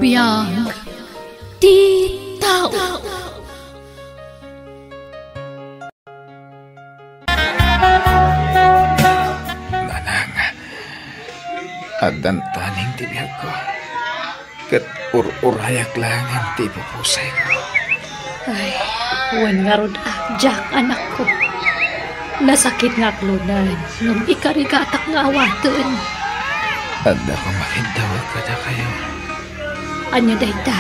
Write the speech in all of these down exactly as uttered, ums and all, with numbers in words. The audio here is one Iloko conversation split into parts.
Biag ti tao. Nanang, addan taning ti biagko. Ket ur-urayak laengen ti ipupusayko. Ay, wen ngarud a, Jack, anakko. Nasakit nga aklonen, ngem ikarigatak nga awaten. Adda koma kiddawek kadakayo. Ania dayta?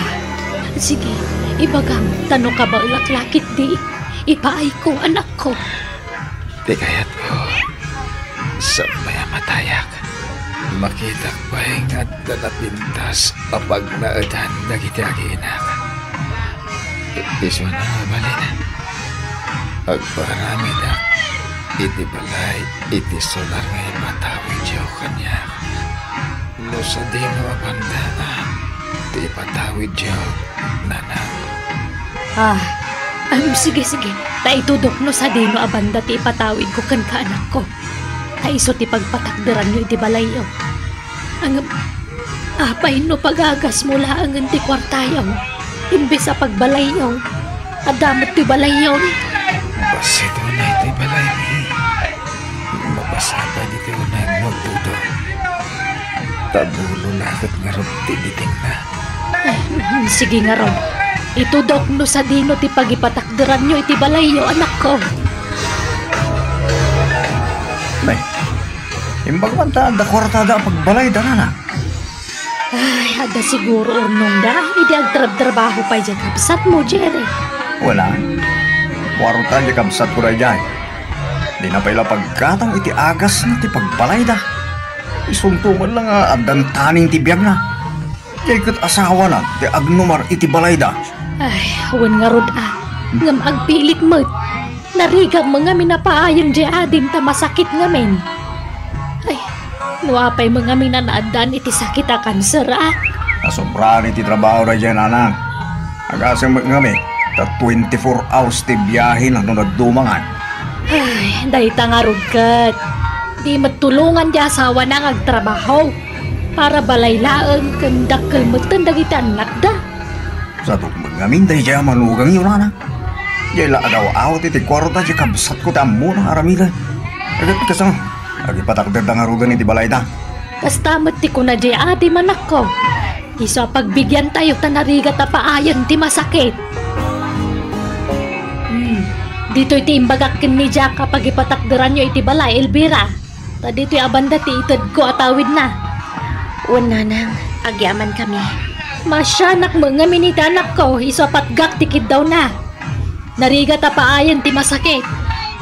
Sige, ibagam, ta no kabaelak la ketdi, ipaayko, anakko. Ti kayatko, sapay a matayak, makitak pay nga adda napintas a pagnaedan dagiti agiinak. Isu a nabalin, agparamidak iti balay iti solar nga ipatawidyo kaniak. No sadino a banda ti ipatawidyo, nanang? Ah, am, sige, sige. Ta itudok no sadino a banda ti ipatawidko kenka, anakko. Ta isu ti pagpatakderanyo iti balayyo. Ngem, apay no pagagasmo laengen ti kuartayo, imbes a pagbalayyo? Adda met ti balayyo. Bassit unay ti balaymi. Mapasapa ditoy unay nga agtudo. Ta bulo la ket ngarud ti bitingna. Ay, sige ngarud. Itudok no sadino ti pagipatakderanyo iti balayyo, anakko. Nay, imbag man ta adda kuartada a pagbalayda, nana. Ay, adda siguro urnongda idi agtrabtrabaho pay diay kabsatmo, Jerry. Wala. Kuarta diay kabsatko daydiay. Dina pay la paggatang iti agasna ti pagbalayda. Isunto met la nga addan taning ti biagna. Diay ket asawana ti agnumar iti balayda. Ay, wen ngarud a. Ngem agpilit met. Narigam ngamin a paayen diay adim ta masakit ngamin. Ay, no apay met ngamin a naaddaan iti sakit a kanser a? Nasobraan iti trabaho daydiay, nanang. Agasem met ngamin ta twenty-four hours ti biahena no nagdumangan. Ay, dayta ngarud ket. Di met tulongan ti asawana nga agtrabaho. Para balay laeng ken dakkel metten dagiti annakda. Sadok met ngamin daydiay a manugangyo, nana. Diay la agaw-awat iti kuarta diay kabsatko ti ammona nga aramiden. Ket kasano, agipatakderda ngaruden iti balayda? Kasta met ti kuna diay adim, anakko. Isu a pagbigiantayo ta narigat a paayen ti masakit. Hmm. Ditoy ti imbagak ken ni Jack a pagipatakderanyo iti balay, Elvira. Ta ditoy a banda ti itedko a tawidna. Wen, nanang, agyamankami. Maasianak met ngamin iti anakko, isu a patgak ti kiddawna. Narigat a paayen ti masakit.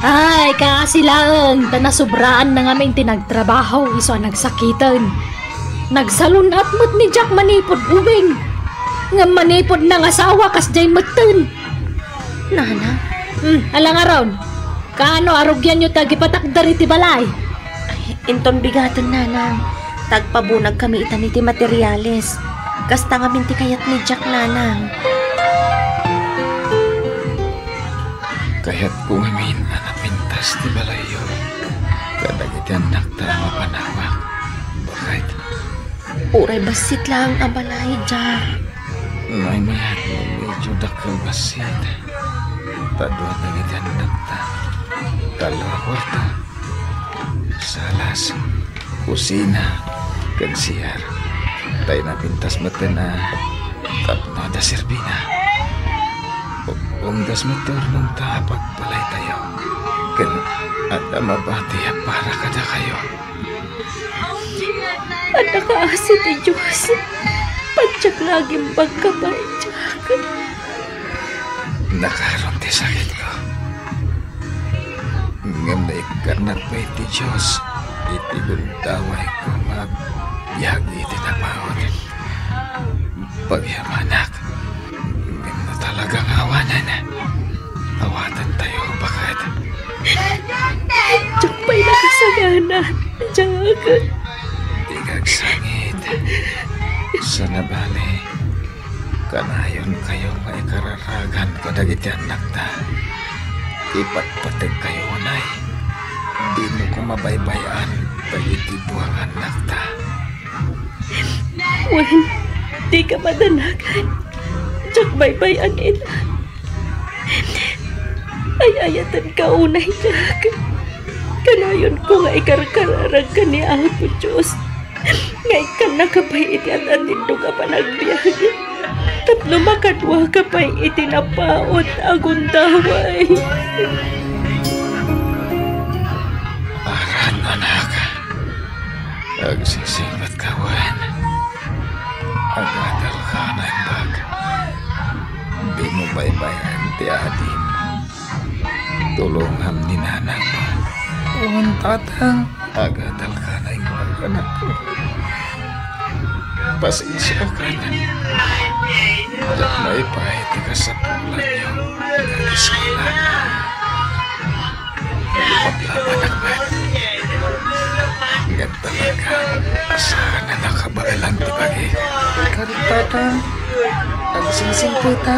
Ay, kaasi laeng, ta nasobraanna ngamin ti nagtrabaho, isu a nagsakiten. Nagsalun-at met ni Jack manipud ubing. Ngem manipud nangasawa, kasdiay metten. Nana? Hmm, ala ngarud. Kaano a rugianyo ti agipatakder iti balay? Ay, inton bigaten, nanang. Ta agpabunagkami itan iti materiales. Kasta ngamin ti kayat ni Jack, nanang. Kayatko ngamin a napintas ti balayyo kadagiti annakta a mapan-awak. Bakit? Uray bassit laeng a balay, Jack. Maymayat, medyo dakkel bassit. Ta dua dagiti annakta. Tallo a kuarto. Salas, kusina, ken C R. Ta inapintas metten a tapno adda serbina. U-, umdas met ti urnongta a pagbalaytayo. Ken adda mabati a para kadakayo. Adda kaasi ti Dios. Padiak la agimbagka pay, Jack. Nakaron ti sakitko. Ngem naikkannat pay ti Dios iti gundawayko nga agbiag iti napaut. Pagyamanak, ngem no talaga nga awanen, awatantayo, baket. Diak pay nakasagana, Jack. Diak agsangit. Sana bale, kanayonkayo nga ikararagan kadagiti annakta. Ipatpategkayo unay. Dimo koma baybay-an dagiti dua nga annakta. Wen, Dika madanagan. Diak baybay-an ita. Ay-ayatenka unay, Jack. Kanayonko nga ikarkararagka ni Apo Dios nga ikkannaka pay iti ad-atintog a panagbiag tapno makaduaka pay iti napaut a gundaway. Aran, anak. Agsisingpet ka wen. Agadalka naimbag. Dimo baybay-an ti adim. Tulongam ni nanang. Wen, tatang. Agadalka naimbag, anakko. Pasensiakan. Diak maipaay ti kasapulanyo. Nagis ka na. Ipaglabanak met. Ngem talaga, saan a nakabaelan ti bagik. Karit, tatang, agsingsimpeta,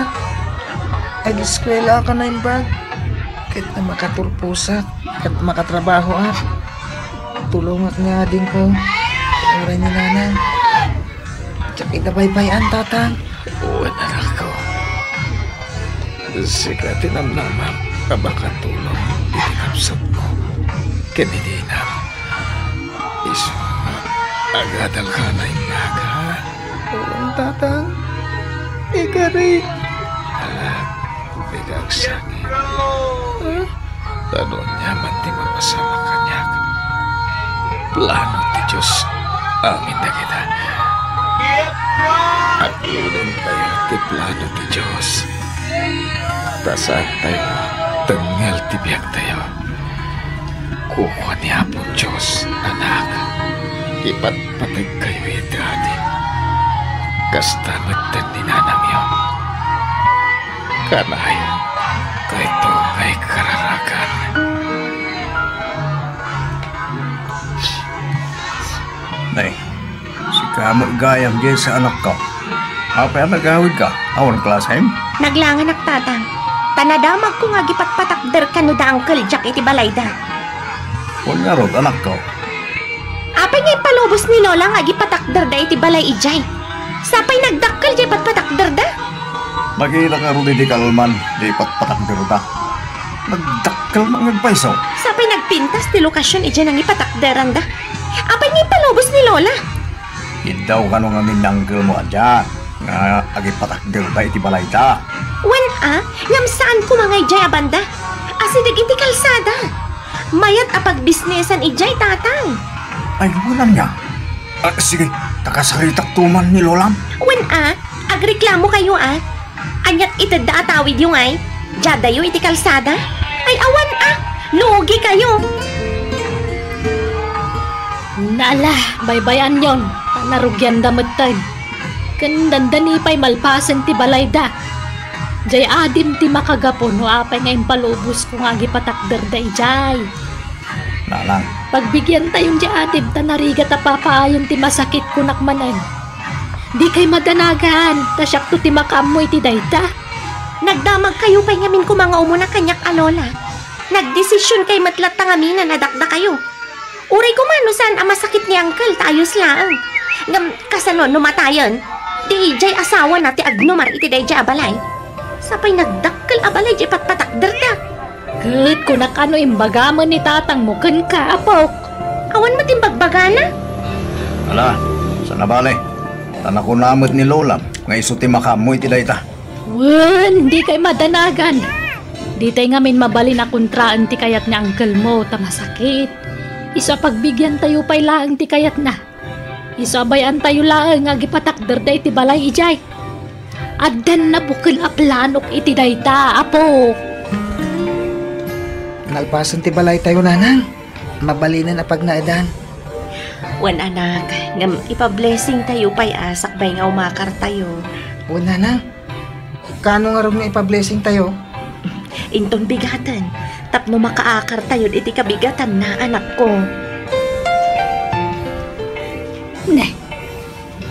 ageskuelaka naimbag, ket no makaturposak, ket makatrabahoak, tulongak nga adingko, uray ni nanang. Diak ita baybay-an, tatang. Wen, anakko. Sika ti namnamam a makatulong iti kabsatmo ken iti inam. Isu, agadalka naimbag. Wen, tatang. Ikarit. Ala, dika agsakit. Ah? Ta no ania man ti mapasamak kaniak, plano ti Dios amin dagita. Aglulontayo ti plano ti Dios. Ta saantayo tengngel ti biagtayo. Kukua ni Apo Dios, anak, ipatpategkayo iti adim. Kasta metten ni nanangyo. Kanayon, daytoy nga ikararagan. Nay, sika met gayam, Jessa, anakko. Apay a nagawidka? Awan klasem? Naglanganak, tatang. Ta nadamagko nga agipatpatakder kano da Uncle Jack iti balayda. Wen ngarud, anakko. Apay nga impalubos ni Lola nga agipatakderda iti balay idiay? Sapay nagdakkel diay patpatakderda? Makita ngarud iti kalman diay patpatakderda. Nagdakkel man nga agpayso. Sapay nagpintas ti lokasion idiay nangipatakderanda. Apay nga impalubos ni Lola? Iddaw kano ngamin ni uncle mo a Jack nga agipatakderda iti balayda. Wen a, ngem saan koma nga idiay a banda. Asideg iti kalsada. Mayat a pagbisnesan idiay, tatang. Ay, wala niya. Ah, sige, ta kasaritak tuman ni Lolam. Wen a, agreklamo kayo a. Aniat itedda a tawidyo ngay? Diadayo iti kalsada? Ay, awan a, lugi kayo. Nala, baybay-anyon, ta narugianda metten. Ken dandani pay malpasen ti balayda. Diay adim ti makagapu no apay nga impalubosko nga agipatakderda idiay. Nanang. Pagbigiantayon diay adim ta narigat a papaayen ti masakit, kunak manen. Dikay madanagan, ta siakto ti makaammo iti dayta. Nagdamagkayo pay ngamin koma nga umuna kaniak a Lola. Nagdesisionkay met latta ngamin a nadakdakayo. Uray koma no saan a masakit ni Uncle ta ayos laeng. Ngem kasano no matayen? Di idiay asawana ti agnumar iti daydiay a balay. Sapay nagdakkel a balay diay patpatakderda. Ket kunak a no imbagamen ni tatangmo kenka, apok. Awan met imbagbagana. Ala, saan a bale. Ta nakuna met ni Lolam nga isu ti makaammo iti dayta. Wen, dikay madanagan. Ditay ngamin mabalin a kontraen ti kayat ni uncle mo ta masakit. Isu a pagbigiantayo pay laeng ti kayatna. Isu a bay-antayo laeng nga agipatakderda iti balay idiay. Addan nabukel a planok iti dayta, apo. Nalpasen ti balaytayo, nanang. Mabalinen a pagnaedan. Wen, anak, ngem ipa-blessingtayo pay a sakbay nga umakartayo. Wen, nanang. Kaano ngarud nga ipa-blessingtayo? Inton bigaten, tapno makaakartayo iti kabigatanna, anakko. Ne,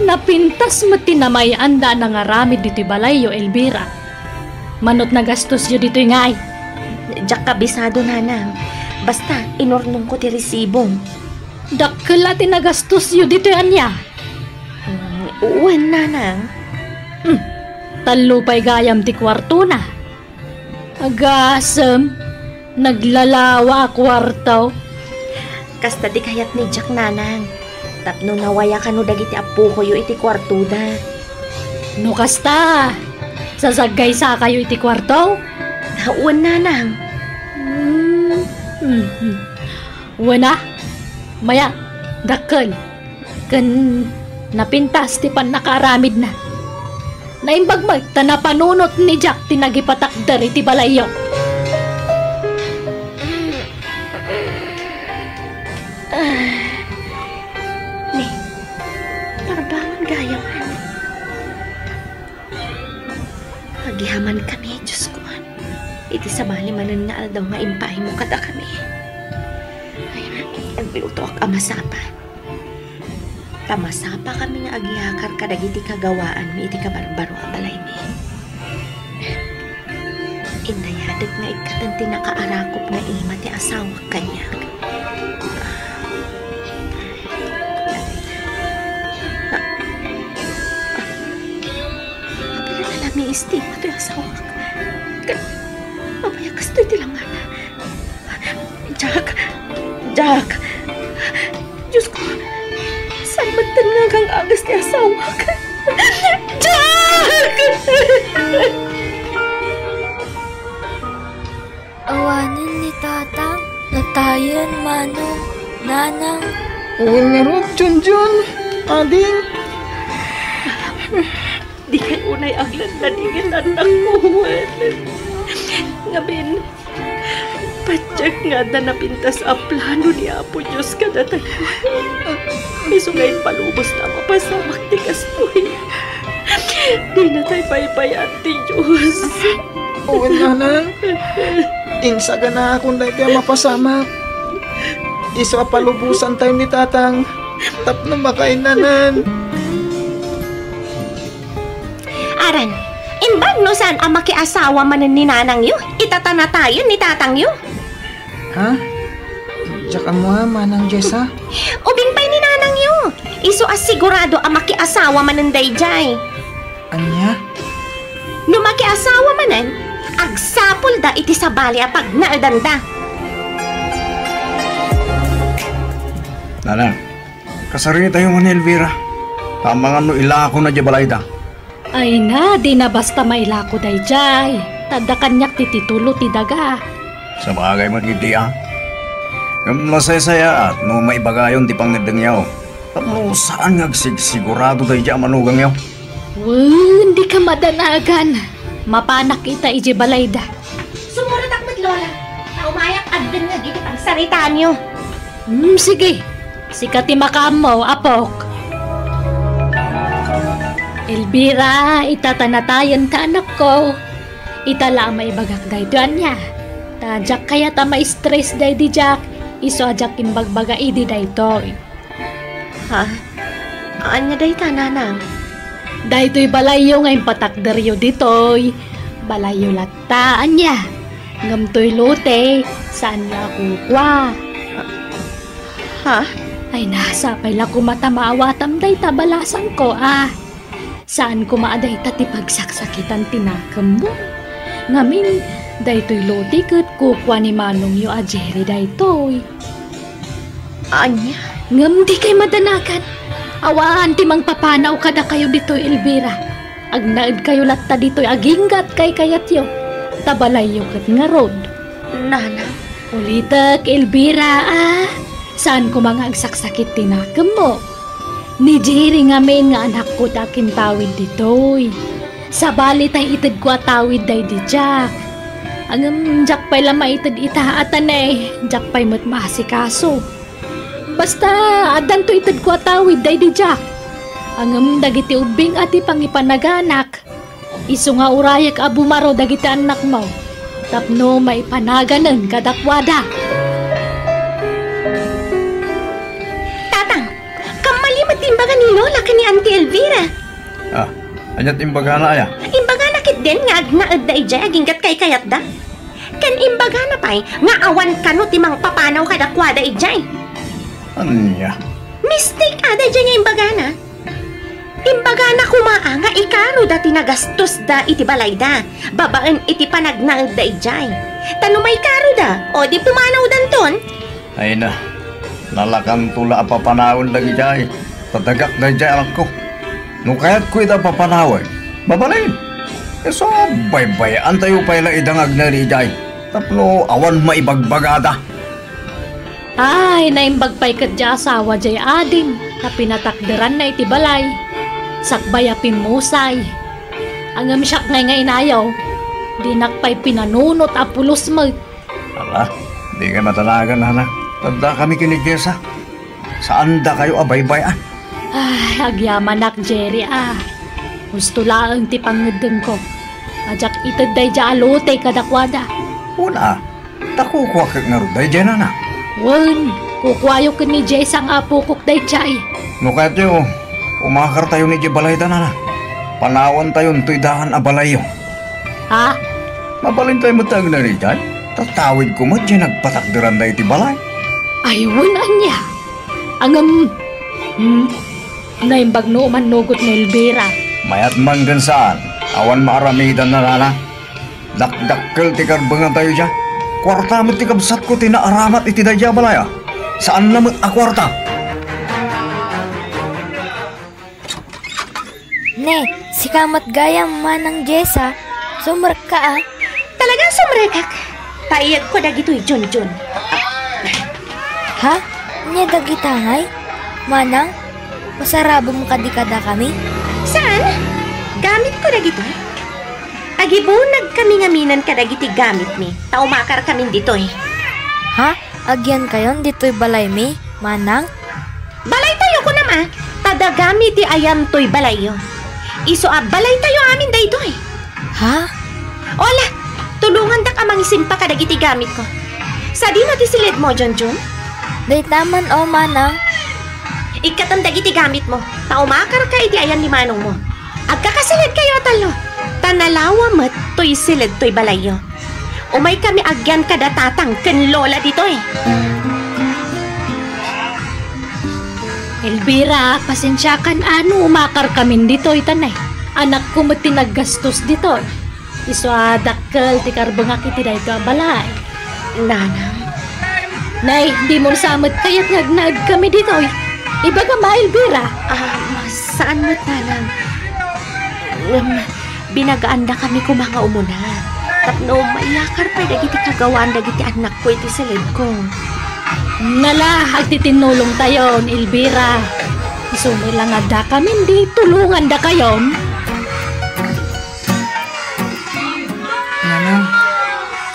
napintas met ti namay-anda a nangaramid ditoy balayyo, Elvira. Manot nagastosyo ditoy ngay? Diak kabisado, nanang. Basta, inurnongko ti resibo. Dakkel a ti nagastosyo ditoy ania? Mm, Wen, nanang. Hmm, tallo pay gayam ti kuartona. Agasem, naglalawa a kuarto. Kasta ti kayat ni Jack, nanang. Tapno nawaya kano dagiti appokoyo iti kuartoda. No kasta, sasaggaysakayo iti kuarto? Wen, nanang. Hmm, hmm, hmm. Wen a, maya, dakkel, ken napintas ti pannakaaramidna. Naimbag met ta napanunot ni Jack ti nagipatakder iti balayyo. Ah, ne, tarbangon gayam, ano? Agyamankami, Diosko, iti sabali manen nga aldaw nga impaaymo kadakami. Ay, aglutoak a masapa. Ta masapakami nga agyakar kadagiti kagawaanmi iti kabarbaro a balaymi. Indayadek nga ikkaten ti nakaarakop nga ima ti asawak kaniak. Apay a nalamiis ti ima toy asawak? Ken apay a kastoy ti langana? Jack! Jack! Diosko, saan metten nga agang-agas ti asawak? Jack! Awanen ni Tatang, natayen, Manong, Nanang. Wen ngarud, Junjun, Ading. Dikay unay agladladingit, annakko, wen. Ngamin, patiek nga adda napintas a plano ni Apo Dios kadatayo. Isu nga impalubos ta a mapasamak ti kastoy. Dinatay baybay-an ti Dios. Wen, nanang. Insaganakon daytoy a mapasamak. Isu a palubosantayo ni Tatang tapno makainanan. Aran, imbag no saan a makiasawa manen ni nanangyo, ita ta natayen ni tatangyo. Ha? Diak ammo a, Manang Jessa? Ubing pay ni nanangyo. Isu a sigurado a makiasawa manen daydiay. Ania? No makiasawa manen, agsapulda iti sabali a pagnaedanda. Nanang, kasaritayo man ni Elvira. Amangan no ilakona diay balayda. Ay na, dina basta mailako daydiay. Ta adda kaniak ti titulo ti daga. Sabagay met iti a. Ngem nasaysayaat no maibagayon ti pangngeddengyo. Tapno saan nga agsigsigurado daydiay a manugangyo. Wen, dika madanagan. Mapanak ita idiay balayda. Sumurotak met, Lola. Ta umayak agdengngeg iti pagsaritaanyo. Hmm, sige. Sika ti makaammo, apok. Elvira, ita ta natayenka, anakko. Ita la a maibagak daytoy, ania. Ta diak kayat a ma-stress daydi Jack, isu a diak imbagbaga idi daytoy. Ha? Ania dayta, nanang? Daytoy balayyo nga impatakderyo ditoy, balayyo latta, ania? Ngem toy lote, saanyo a kukua. Ha? Ay, nasa pay la koma ta maawatam dayta balasangko, a. Saan koma a dayta ti pagsaksakitan ti nakemmo. Ngamin, daytoy lote ket kukua ni manongyo a Jerry daytoy. Ania? Ngem dikay madanagan. Awan ti mangpapanaw kadakayo ditoy, Elvira. Agnaedkayo latta ditoy agingga ti kaykayatyo. Ta balayyo ket ngarud. Nanang. Ulitek, Elvira, a. Saan koma nga agsaksakit ti nakemmo. Ni Jerry ngamin nga anakko ti akintawid ditoy. Sabali tay itedko a tawid daydi Jack. Ngem diak pay la maited ita a tanay, diak pay met maasikaso. Basta, addanto itedko a tawid daydi Jack. Ngem dagiti ubbing a ti pangipanaganak, isu nga urayek a bumaro dagiti annakmo tapno maipanaganen kadakuada. Tatang, kammali met ti imbaga ni Lola ken ni Auntie Elvira. Ah, ania ti imbagana, aya? Imbagana ketdin nga agnaedda idiay agingga ti kaykayatda. Ken imbagana pay nga awan kano ti mangpapanaw kadakuada idiay. Ania? Mistake ada idiay nga imbagana. Imbaga Aa nga ikaruda ti nagastosda iti balayda, babaen iti panagnaedda idiay. Ta no maikaruda, o di pumanawdanton? Ay na, nalakanto la a papanawen dagidiay, ta dagak daydiay anakko. No kayatko ida a papanawen, mabalin. Isu a baybay-antayo pay la ida nga agnaed idiay, tapno awan maibagbagada. Ay, naimbag pay ket diay asawa diay adim a pinatakderanna iti balay. Sakbay a pimmusay. Ngem siak ngay nga inayo, dinak pay pinanunot a pulos met. Ala, dikay matanagan, nana. Adda kami ken ni Jessa. Saandakayo a baybay-an. Ay, agyamanak, Jerry, a. Husto laeng ti pangngeddengko a diak ited daydiay a lote kadakuada. Wen a, ta kukua ket ngarud daydiay, nana. Wen, kukuayo ken ni Jessa nga apokok daydiay. No kayatyo, umakartayo idiay balayda, nana. Panawentayonto daan a balayyo. Ha? Mabalintay met ti agnaed idiay. Tatawidko met diay nagpatakderanda iti balay. Ay, wen, ania? Ngem, hmm, naimbag no umannugot ni Elvira. Mayat man ken saan, awan maaramidanna, nana. Dakdakkel ti karbengatayo diay. Kuarta met ti kabsatko ti naaramat iti daydiay a balay, a. Saanna met a kuarta. Ne, sika met gayam, Manang Jessa. Sumrekka, a. Talagang sumrekak. Paiyegko dagitoy, Junjun. Ha? Ania dagita ngay? Manang, masarabem kadi kadakami? Saan? Gamitko dagitoy. Agibunagkami ngamin kadagiti gamitmi, ta umakarkamin ditoy. Ha? Agyankayon ditoy balaymi, Manang? Balaytayo, kunam a, ta dagami ti ayantoy balayyo. Isu a balaytayo amin daytoy. Ha? Ala, tulongandak a mangisimpa kadagiti gamitko. Sadino ti siledmo, Junjun? Dayta man, o, Manang. Ikkatem dagiti gamitmo, ta umakarka iti ayan ni manongmo. Agkakasiled kayo a tallo, ta nalawa met toy siled toy balayyo. Umaykami agyan kada tatang ken lola ditoy. Elvira, pasensiakan a no umakarkamin ditoy, ta nay, anakko met ti naggastos ditoy. Isu a dakkel ti karbengak iti daytoy a balay. Nanang. Nay, dimo sa met kayat nga agnaedkami ditoy. Ibagam a, Elvira. Ah, saan met, Nanang. Ngem, binagaandakami koma nga umuna. Tapno maiyakar pay dagiti kagawaan dagiti annakko iti siledko. Nala, agtitinnulongtayon, Elvira. Isu met la nga addakamin idi tulongandakayon. Nanang,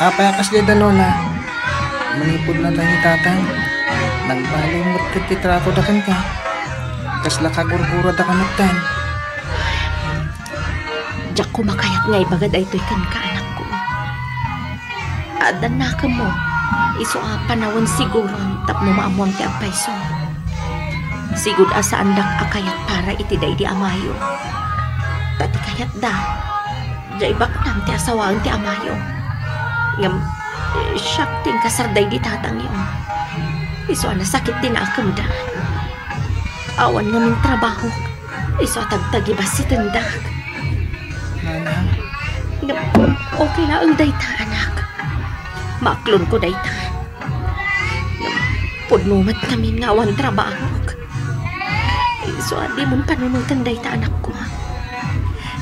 apay a kasdi da lola? Manipud latta ni tatang. Nagbaliw met ket ti tratoda kenka. Kasla kagurgurada ka metten. Diak koma kayat nga ibaga daytoy kenka, anakko. Adda nakemmo, isu a panawen siguron tapno maammoam ti agpayso. Sigud a saandak a kayat para iti daydi amayo. Ta ti kayatda, diay baknang ti asawaen ti amayo. Ngem, eh, siak ti inkasar daydi tatangyo. Isu a nasakit ti nakemda. Awan ngamin trabahok. Isu a tagtagibassitendak. Nanang. Ngem, okay laeng dayta, anak. Maaklonko dayta. Ngem, pudno met ngamin nga awan trabahok. Isu a dimon panunoten dayta, anakko.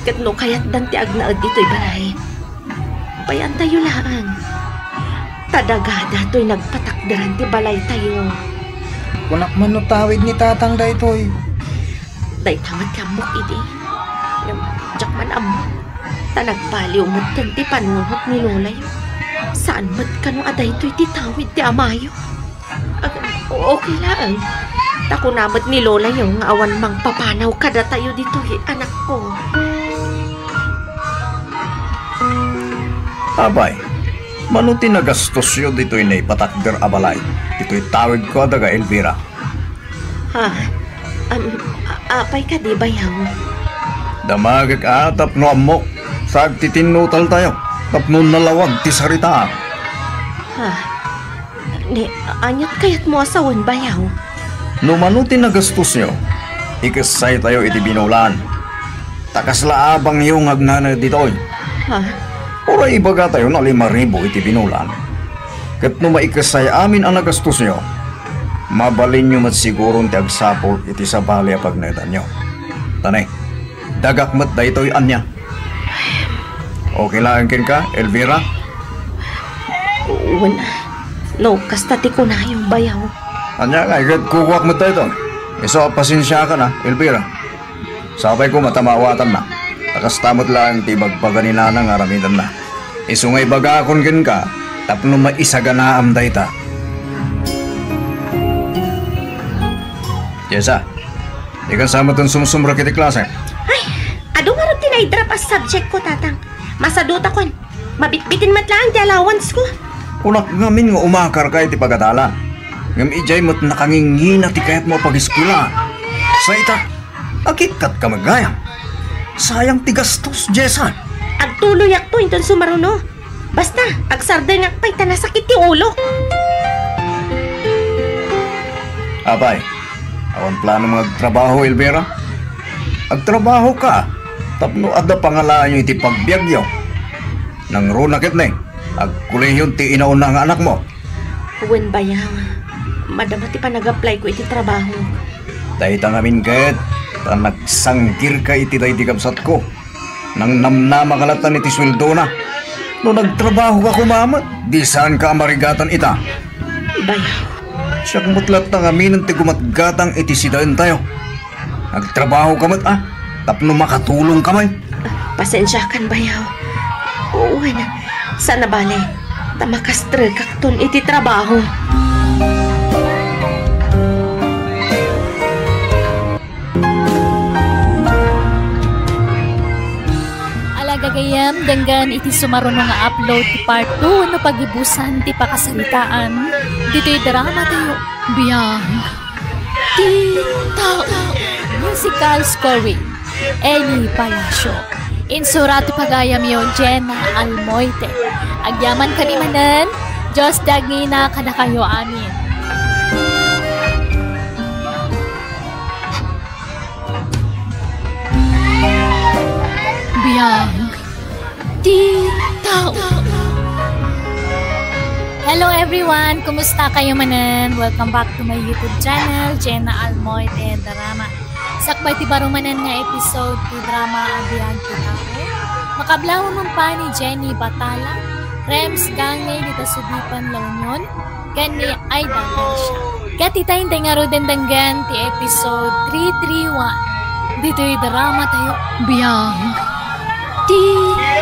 Ket no kayatdan ti agnaed ditoy balay, Payantayo laeng. Ta dagada toy nagpatakderan ti balaytayo. Kunak man no tawid ni tatang daytoy. Dayta met ti ammok idi. Ngem, diak man ammo. Ta nagbaliw metten ti panunot ni lolayo. Saan met kano a daytoy ti tawid ti amayo. Ag-, okay laeng. Ta kuna met ni lolayo nga awan mangpapanaw kadatayo ditoy, anakko. Apay, mano ti nagastosyo ditoy naipatakder a balay, ditoy tawidko a daga Elvira? Ha? Am, a-, apay kadi, bayaw? Damagek a tapno ammok, sa agtitinnutaltayo, tapno nalawag ti saritaak. Ha? Ni, aniat kayatmo a sawen, bayaw? No mano ti nagastosyo, ikessaytayo iti binulan. Ta kasla abangyo nga agnanaed ditoy. Ha? Uray ibagatayo no lima ribu iti binulan. Ket no maikessay amin a nagastosyo, mabalinyo met siguron ti agsapul iti sabali a pagnaedanyo. Ta ne, dagak met daytoy ania. Okay laeng kenka, Elvira? Wen, no, kasta ti kunayo, bayaw. Ania nga, iket kukuak met daytoy. Isu a pasensiakan a, Elvira. Sapay koma ta maawatanna. Ta kasta met laeng ti ibagbaga ni Nanang nga aramidenna. Isu nga ibagakon kenka tapno maisaganaam dayta. Jessa, dikan sa metten sumsumrek iti klase. Ay, adu ngarud ti naidrap a subject ko, Tatang. Masadutakon. Mabitbitin met laeng ti allowance ko. Kunak ngamin nga umakarka iti pagadalan. Ngem idiay met nakangingina ti kayatmo a pag-eskuelaan. Sa ita, agikkatka met gayam. Sayang ti gastos, Jessa. Agtuloyakto inton sumaruno. Basta, agsardengak pay ta nasakit ti ulok. Apay, awan planom nga agtrabaho, Elvira? Agtrabahoka tapno adda pangalaanyo iti pagbiagyo. Nangruna ketdi, agkolehion ti inauna nga anakmo. Wen, bayaw. Madama ti panag-apply ko iti trabaho. Dayta ngamin ket, ta nagsanggirka iti daydi kabsatko. Nangnamnamaka latta iti sueldona. No nagtrabahoka koma met, di saanka a marigatan ita. Bayaw. Siak met latta ngaminen ti gumatgatang iti sidaentayo. Agtrabahoka met a, tapno makatulongka met. Pasensiakan, bayaw. Wen, saan a bale, ta makastrekakton iti trabaho. Ala gagayyem, denggen iti sumaruno nga upload ti part two no pagibusan ti pakasaritaan ditoy drama tayo. Biag ti tao. Musical scoring, Eli Palacio. Insura ti pagayamyo, Jenna Almoite. Agyaman kadi manen, Dios ti agngina kadakayo amin. Biag ti tao. Hello everyone! Kumusta kayo manen? Welcome back to my YouTube channel, Jenna Almoite Drama. Sakbay ti baro manen nga episode ti drama a Biag ti Tao, makablawan man pay ni Jenny Batala, Rems Gangney dita Sudipan, La Union, ken ni Aida Garcia. Ket ita intay ngaruden denggen ti episode three three one ditoy drama tayo, Biag ti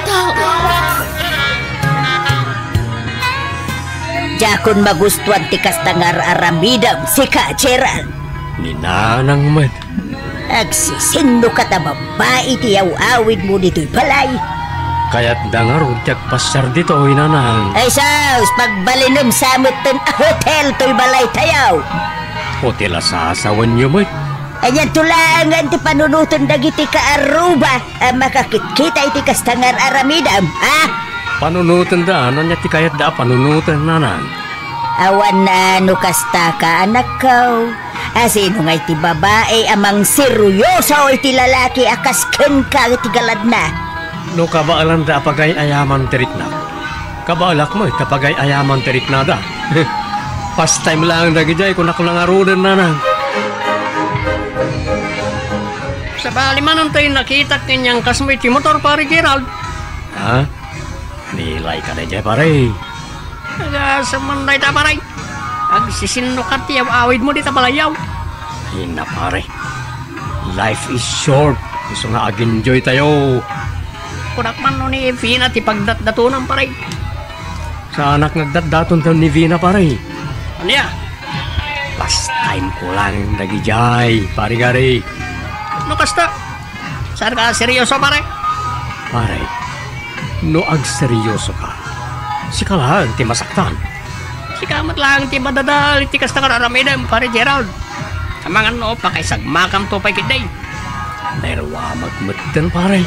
Tao. Diakon magustuan ti kasta nga ar-aramidem, sika, Gerald. Ni Nanang met. Agsisinno ka ta babbai ti aw-awidmo ditoy balay? Kayatda ngarud ti agpasiar ditoy, Nanang. Ay sus, pagbalinem sa metten a hotel toy balay tayo. Hotel a sasawenyo met. Anianto laengen ti panunoten dagiti kaarruba a makakitkita iti kasta nga ar-aramidem, a? Panunotenda, no ania ti kayatda a panunoten, Nanang? Awan a no kastaka, anakko. A sino ngay ti babai a mangseryoso iti lalaki a kas kenka iti galadna? No kabaelanda a pagay-ayaman ti riknak, kabaelak met a pagay-ayaman ti riknada. Pastime laeng dagidiay, kunak la ngaruden, Nanang. Sabali manen toy nakitak ken ni angkasmo iti motor, Pare Gerald. Ha? Nilay ka daydiay, pare. Agasem man dayta, pare. Agsisinno ka ti aw-awidmo dita balayaw. Ay na, pare. Life is short. Isu nga ag-enjoy tayo. Kunak man no ni Vina ti pagdatdatonam, pare. Saanak nga agdatdaton tayo ni Vina, pare. Ania? Pastime ko lang dagidiay, pare Gary. No kasta, saanka seryoso, pare? Pare, no agseryoso ka, sika laeng ti masaktan. Sika met laeng ti madadael iti kasta nga ar-aramidem, Pare Gerald. Amangan no pakaisagmakamto pay ketdi. Nairuamak metten, pare.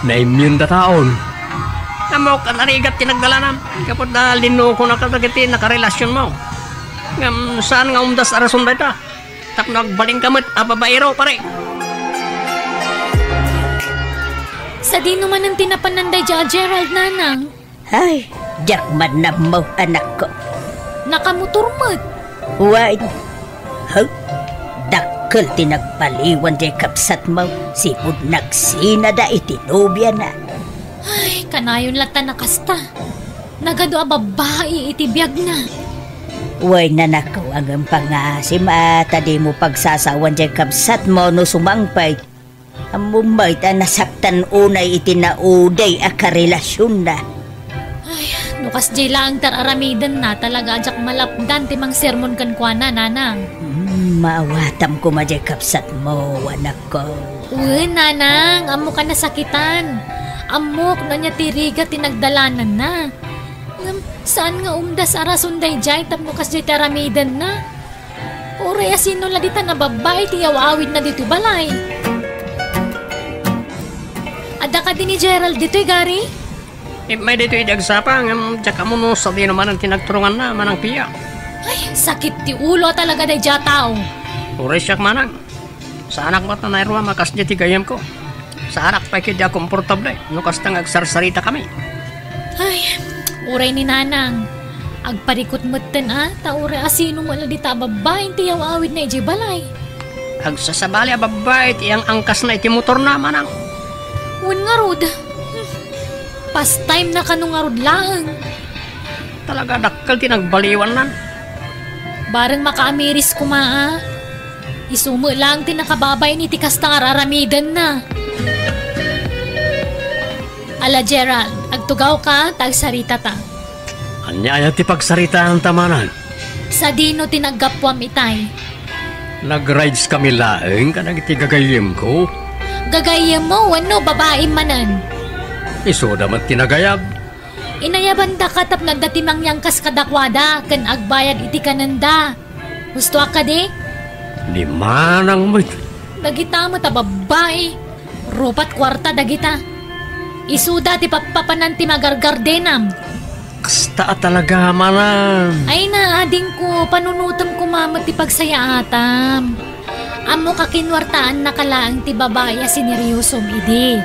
Naimyenda taon. Ammok a narigat ti nagdalanam, gapu ta linnukonaka dagiti nakarelasionmo. Ngem saan nga umdas a rason dayta. Tapno agbalinka met a babaero, pare. Sadino manen ti napanan daydiay a Gerald, nanang? Ay, diak man nammo, anakko. Nakamotor met. Wen. Huh? Dakkel ti nagbaliwan diay kabsatmo, sipud nagsinada iti nobiana. Ay, kanayon latta a kasta. Nagadu a babbai iti biagna. Wen, anakko, ngem pangasim a ta dimo pagsasawan diay kabsatmo no sumangpet. Ammom met a nasaktan unay iti naudi a karelasionna. Ay, no kasdiay laeng ti ar-aramidenna, talaga a diak malapdan ti mangsermon kenkuana, nanang. Hmm, maawatam koma diay kabsatmo, anakko. Wen, nanang, ammok a nasakitan. Ammok no ania ti rigat ti nagdalananna. Ngem saan nga umdas a rason daydiay tapno kasdiay ti aramidenna. Uray asino la ditan a babbai ti iyaw-awidna ditoy balay? Adda kadi ni Gerald ditoy, Gary? Immay ditoy idi agsapa, ngem diak ammo no sadino manen ti nagturonganna, Manang Pia. Ay, sakit ti ulo a talaga daydiay a tao. Uray siak, Manang. Saanak met a nairuam a kasdiay ti gayyemko. Saanak pay ketdi a komportable no kasta nga agsarsaritakami. Ay, uray ni nanang. Agparikut metten a, ta uray asino met la dita a babbai ti iyaw-awidna idiay balay. Agsasabali a babbai ti ang-angkasna iti motorna, manang. Wen ngarud. Hmm. Pastime na kano ngarud laeng. Talaga dakkel ti nagbaliwannan. Bareng makaamiris koma a. Isu met laeng ti nakababain iti kasta nga ar-aramidenna. Ala, Gerald, agtugawka ta agsaritata. Ania aya ti pagsaritaanta, manang? Sadino ti naggapuam itay? Nag-rides kami laeng kadagiti gagayyemko. Gagayyemmo wenno babaim manen? Isuda met ti nagayab. Inayabandaka tapno adda ti mangyangkas kadakuada ken agbayad iti kanenda. Hustoak kadi? Ni manang met. Dagita met a babbai. Rupat kuarta dagita. Isuda ti pappapanan ti magargardenam. Kasta a talaga, manang. Ay na, adingko, panunotem koma met ti pagsayaatam. Ammok a kinuartaannaka laeng ti babai a sineryosom idi.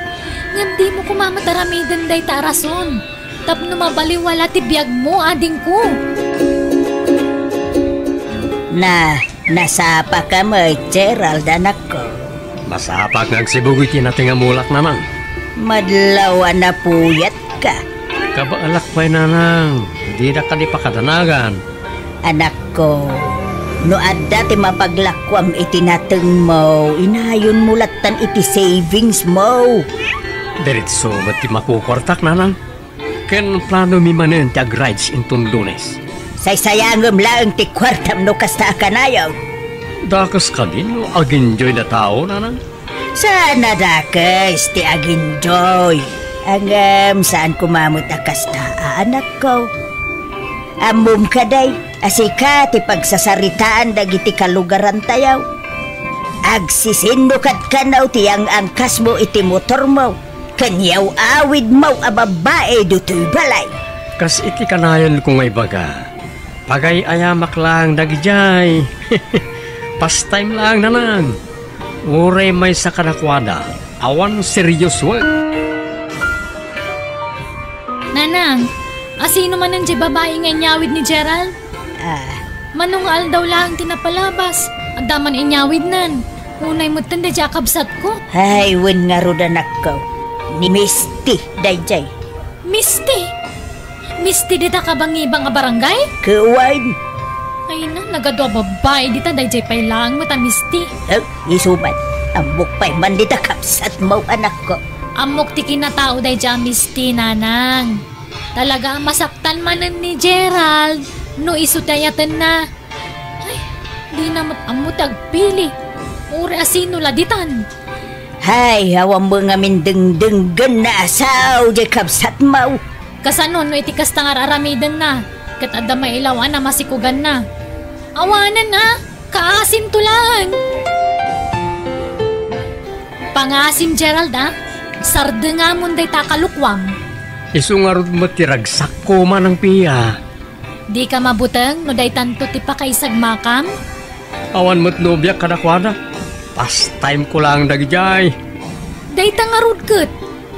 Ngem dimo koma met aramiden dayta a rason. Tapno mabaliwala ti biagmo, adingko. Na, nasapaka met, Gerald, anakko. Masapak nga agsibug iti nateng a mulak, nanang. Madlaw a napuyatka. Kabaelak pay, nanang. Dina kadi pakadanagan. Anakko, no adda ti mapaglakuam iti natengmo, inayonmo lattan iti savingsmo. Diretso met ti makukuartak, nanang. Ken planomi manen ti ag-rides inton Lunes. Saysayangem laeng ti kuartam no kasta a kanayon. Dakes kadi no ag-enjoy a tao, nanang? Saan a dakes ti ag-enjoy. Ngem saan koma met a kasta a anakko. Ammom kadi a sika ti pagsasaritaan dagiti kalugarantayo. Agsisinnukat kano ti ang-angkasmo iti motormo ken yaw-awidmo a babbai ditoy balay. Kas iti kanayonko nga ibaga, pagay-ayamak laeng dagidiay. Pastime laeng, nanang. Uray maysa kadakuada, awan seryosoek. Nanang, asino manen diay babai nga inyawid ni Gerald? Ah. Mano nga aldaw laeng ti napalabas, adda man inyawidnan. Unay metten daydiay a kabsatko. Ay, wen ngarud, anakko. Ni Misty daydiay. Misty? Misty dita kabangibang a barangay? Ket wen. Ay na, nagadu a babbai dita, daydiay pay laeng met a Misty. Eh, isu met. Ammok pay man dita kabsatmo, anakko. Ammok ti kinatao daydiay a Misty, nanang. Talaga a masaktan manen ni Gerald no isu ti ayatenna. Ay, dina met ammo ti agpili. Uray asino la ditan. Hay, awan met ngamin dengdenggenna a sao diay kabsatmo. Kasano no iti kasta nga ar-aramidenna, ket adda mailaw a namasikuganna? Awanen a, kaasinto laeng. Pangaasim, Gerald, a. Sardengamon dayta a kalukuam. Isu ngarud met ti ragsakko, Manang Pia. Dika mabuteng no daytanto ti pakaisagmakam? Awan met nobiak kadakuada. Pastime ko laeng dagidiay. Dayta ngarud ket.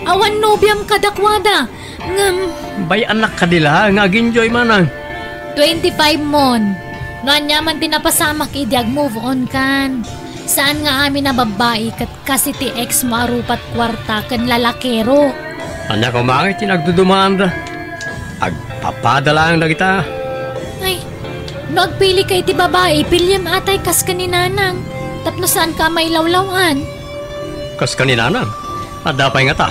Awan nobiam kadakuada, ngem bay-annak kadi la nga ag-enjoy manang. Twenty-five mon. No ania man ti napasamak idi ag-move on kan. Saan nga amin a babbai ket kas iti ex mo a rupat kuarta ken lalakero. Ania koma ngay ti nagdudumaanda? Agpapada laeng dagita. Ay, no agpili ka iti babai, piliem atay kas ken ni Nanang. Tapno saan ka a mailawlaw-an. Kas ken ni Nanang? Adda pay ngata?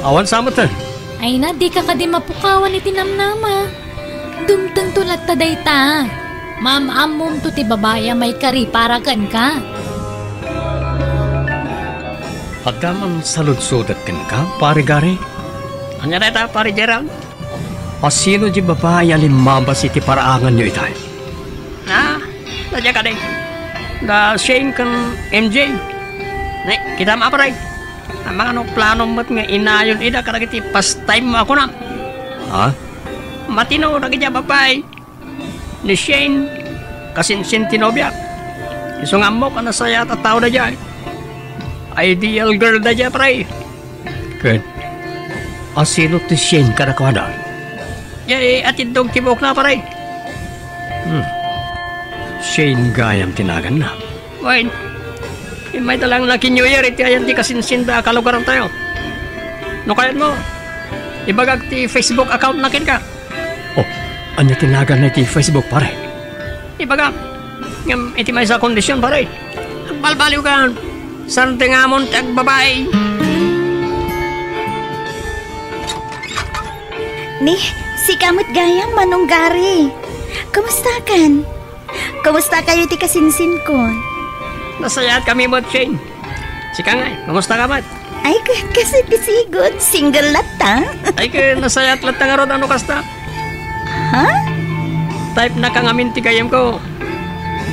Awan sa met, eh. Ay na, dika kadi mapukawan iti namnama. Dumtengto latta dayta. Maam-ammomto ti babai a maikari para kenka. Adda man saludsodak kenka, Pare Gary? Ania dayta, Pare Gerald? A sino diay babai a limmabas iti paraanganyo itay? Ah, da diay kadi. Da Shane ken M J. Ne, kitam a, pare. Amangan no planom met nga inayon ida kadagiti pastime mo a kunam. Ha? Matino dagiti a babai. Ni Shane, kasinsin ti nobiak. Isu nga ammok a nasayaat a tao daydiay. Ideal girl daydiay, pare. Ket, a sino ti Shane kadakuada? Diay atiddog ti buokna, pare. Hmm. Shane gayam ti naganna. Wen, immayda laeng nga ki-New Year iti ayan ti kasinsinda a kalugarantayo. No kayatmo, ibagak ti Facebook account na kenka. Oh, ania ti naganna iti Facebook, pare? Ibagam. Ngem iti maysa a kondision, pare. Agbalbaliwkan. Saan ti ngamon ti agbabai? Ni, sika met gayam, Manong Gary. Kumustakan? Kumusta kayo ti kasinsinko? Nasayaat kami met, Shane. Sika ngay, kumusta ka met? Ay, ka-, kas iti sigud, single latta. Ay, ka-, nasayaat latta ngarud a no kasta. Ha? Type na ka ngamin ti gayyemko.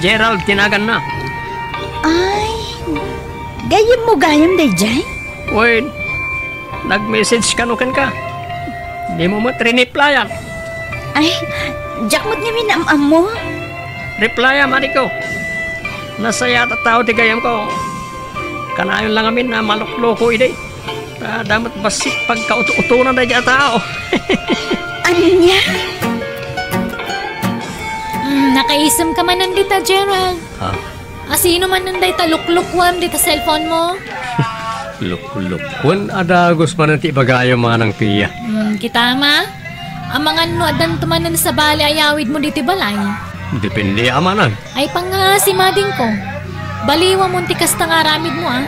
Gerald ti naganna. Ay, gayyemmo gayam daydiay? Wen, nag-message kano kenka. Dimo met riniplayan. Ay, diak met ngamin am-ammo. Replyan, Mariko. Nasayaat a tao ti gayyemko. Kanayon la ngamin a malukloko idi. Ta adda met bassit pagkauto-utonan daydiay a tao. Ania? Mm, nakaisem ka manen dita, Gerald. Ha? A sino manen dayta luklukkuem dita cellphone mo? Luklukkuem a dagus manen ti ibagayam, Manang Pia. Mm, kitam a? Amangan no addanto manen sabali a yawid mo ditoy balay. Depende a, Manang. Ay, pangngaasi, madingko. Baliwamon ti kasta nga aramid mo, a.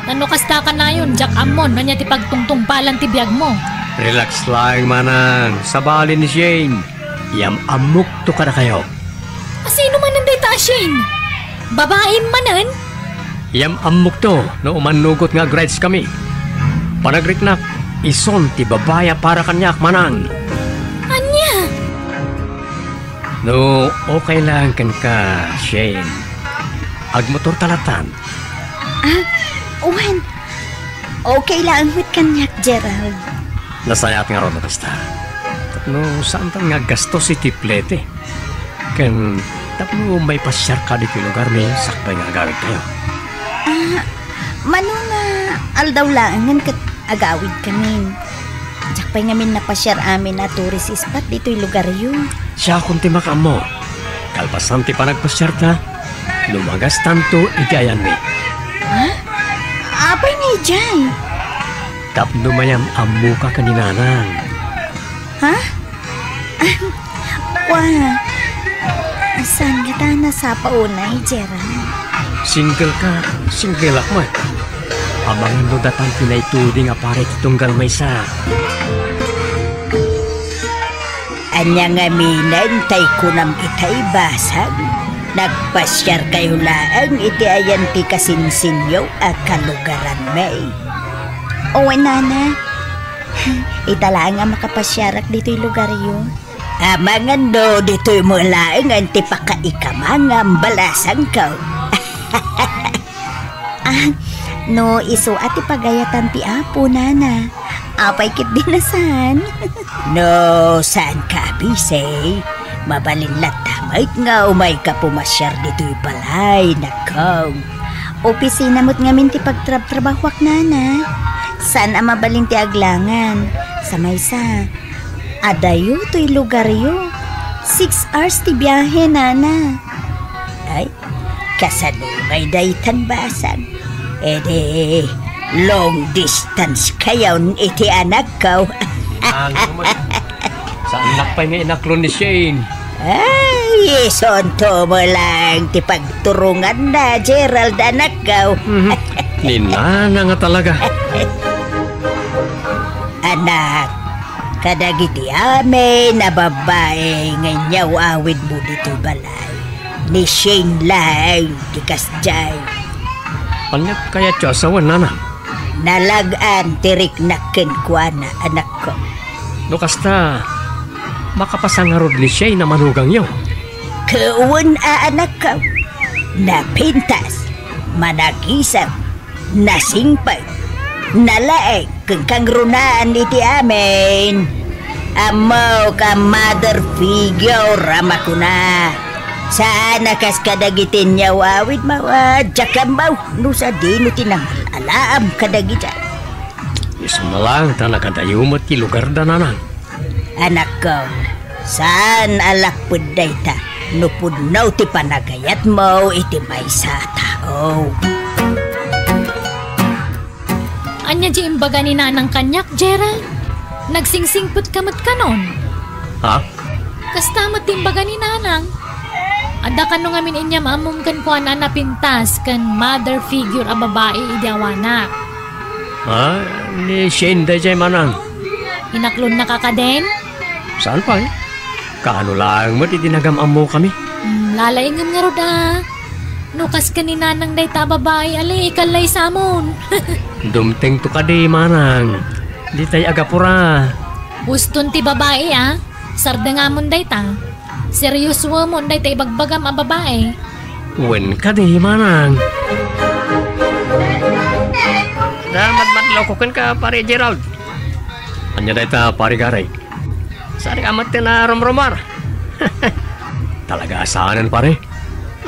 Ta no kasta kanayon, diak ammo no ania ti pagtungtungpalan ti biag mo. Relax laeng, Manang. Sabali ni Shane. Yam-ammokto kadakayo. A sino manen dayta a Shane? Babaim manen? Yam-ammokto no umannugot nga agrides kami. Panagriknak, isun ti babai a para kaniak, Manang. Ania? No okay laeng kenka, Shane, agmotorta lattan. Ah, wen. Okay laeng met kaniak, Gerald. Nasayaat ngarud a kasta. Tapno saantan nga aggastos iti plete. Ken tapno maipasiarka ditoy lugarmi sakbay nga agawidkayo. Ah, mano nga aldaw laengen ket agawidkamin. Diak pay ngamin napasiar amin a tourist spot ditoy lugaryo. Siakon ti makaammo. Kalpasan ti panagpasiarta, lumagastanto iti ayanmi. Ha? Apay nga idiay? Tapno mayam-ammoka ken ni Nanang. Ha? Wa. Saan ngata a nasapa unay, Gerald? Single ka, single ak met. Amangan no datang ti naituding a para iti tunggal maysa. Ania ngaminen tay kunam itay basang? Nagpasiarkayo laeng iti ayan ti kasinsinyo a kalugaranmi. Wen, Nana. Ita laeng a makapasiarak ditoy lugaryo. Amangan no ditoy mo laengen ti pakaikama nga ambalasangko. Ah, no isu a ti pagayatan ti Apo, Nana, apay ketdi a saan? No saanka a busy, mabalin latta met nga umayka pumasiar ditoy balay, nakkaw. Opisina met ngamin ti pagtrabtrabahoak, Nana. Saan a mabalin ti aglangan. Sa maysa, adayo toy lugaryo. Six hours ti biahe, nana. Ay, kasanungay daytan basang. Edi, long distance kayon iti anakko. Ano man? Saannak pay nga inaklon ni Shane? Ay, isunto mo lang ti pagturonganna, Gerald, anakko. Mhm. Ni nana nga talaga. Anak, kadagiti amin a babbai nga inyaw-awidmo ditoy balay, ni Shane laeng ti kasdiay. Ania kayatyo a sawen, nana? Nalag-an ti riknak kenkuana, anakko. No kasta, makapasangarud ni Shane a manugangyo? Ket wen a, anakko. Napintas, managisem, nasingpet, nalaing, ken kangrunaan iti amin. Ammok a mother figure a makuna. Saan a kas kadagiti inyaw-awidmo, a diak ammo no sadino ti nangal-alaam kadagita. Isu na lang ta nakadayo met ti lugarda, nanang. Anakko, saan a lapped dayta no pudno ti panagayatmo iti maysa a tao. Ania ti imbaga ni nanang kaniak, Gerald? Nagsingsingpet ka met kanon? Ha? Kasta met ti imbaga ni nanang. Adda kano ngamin inyam-ammom kenkuana a napintas ken mother figure a babai idi awanak? Ha? Ni Shane daydiay, manang. Inaklonnaka kadin? Saan pay? Kaano laeng met iti nagam-ammokami? Hmm, lalaingem ngarud a. No kas ken ni nanang dayta a babai, ali, ikallay samon. Dumtengto kadi, manang. Ditay agapura. Huston ti babai, a. Sardengamon dayta. Seriosoemon dayta ibagbagam a babai. Wen kadi, manang. Da, madmadlawko kenka, Pare Gerald. Ania dayta, Pare Gary? Saan ka met ti narumrumar? Talaga a saanen, pare?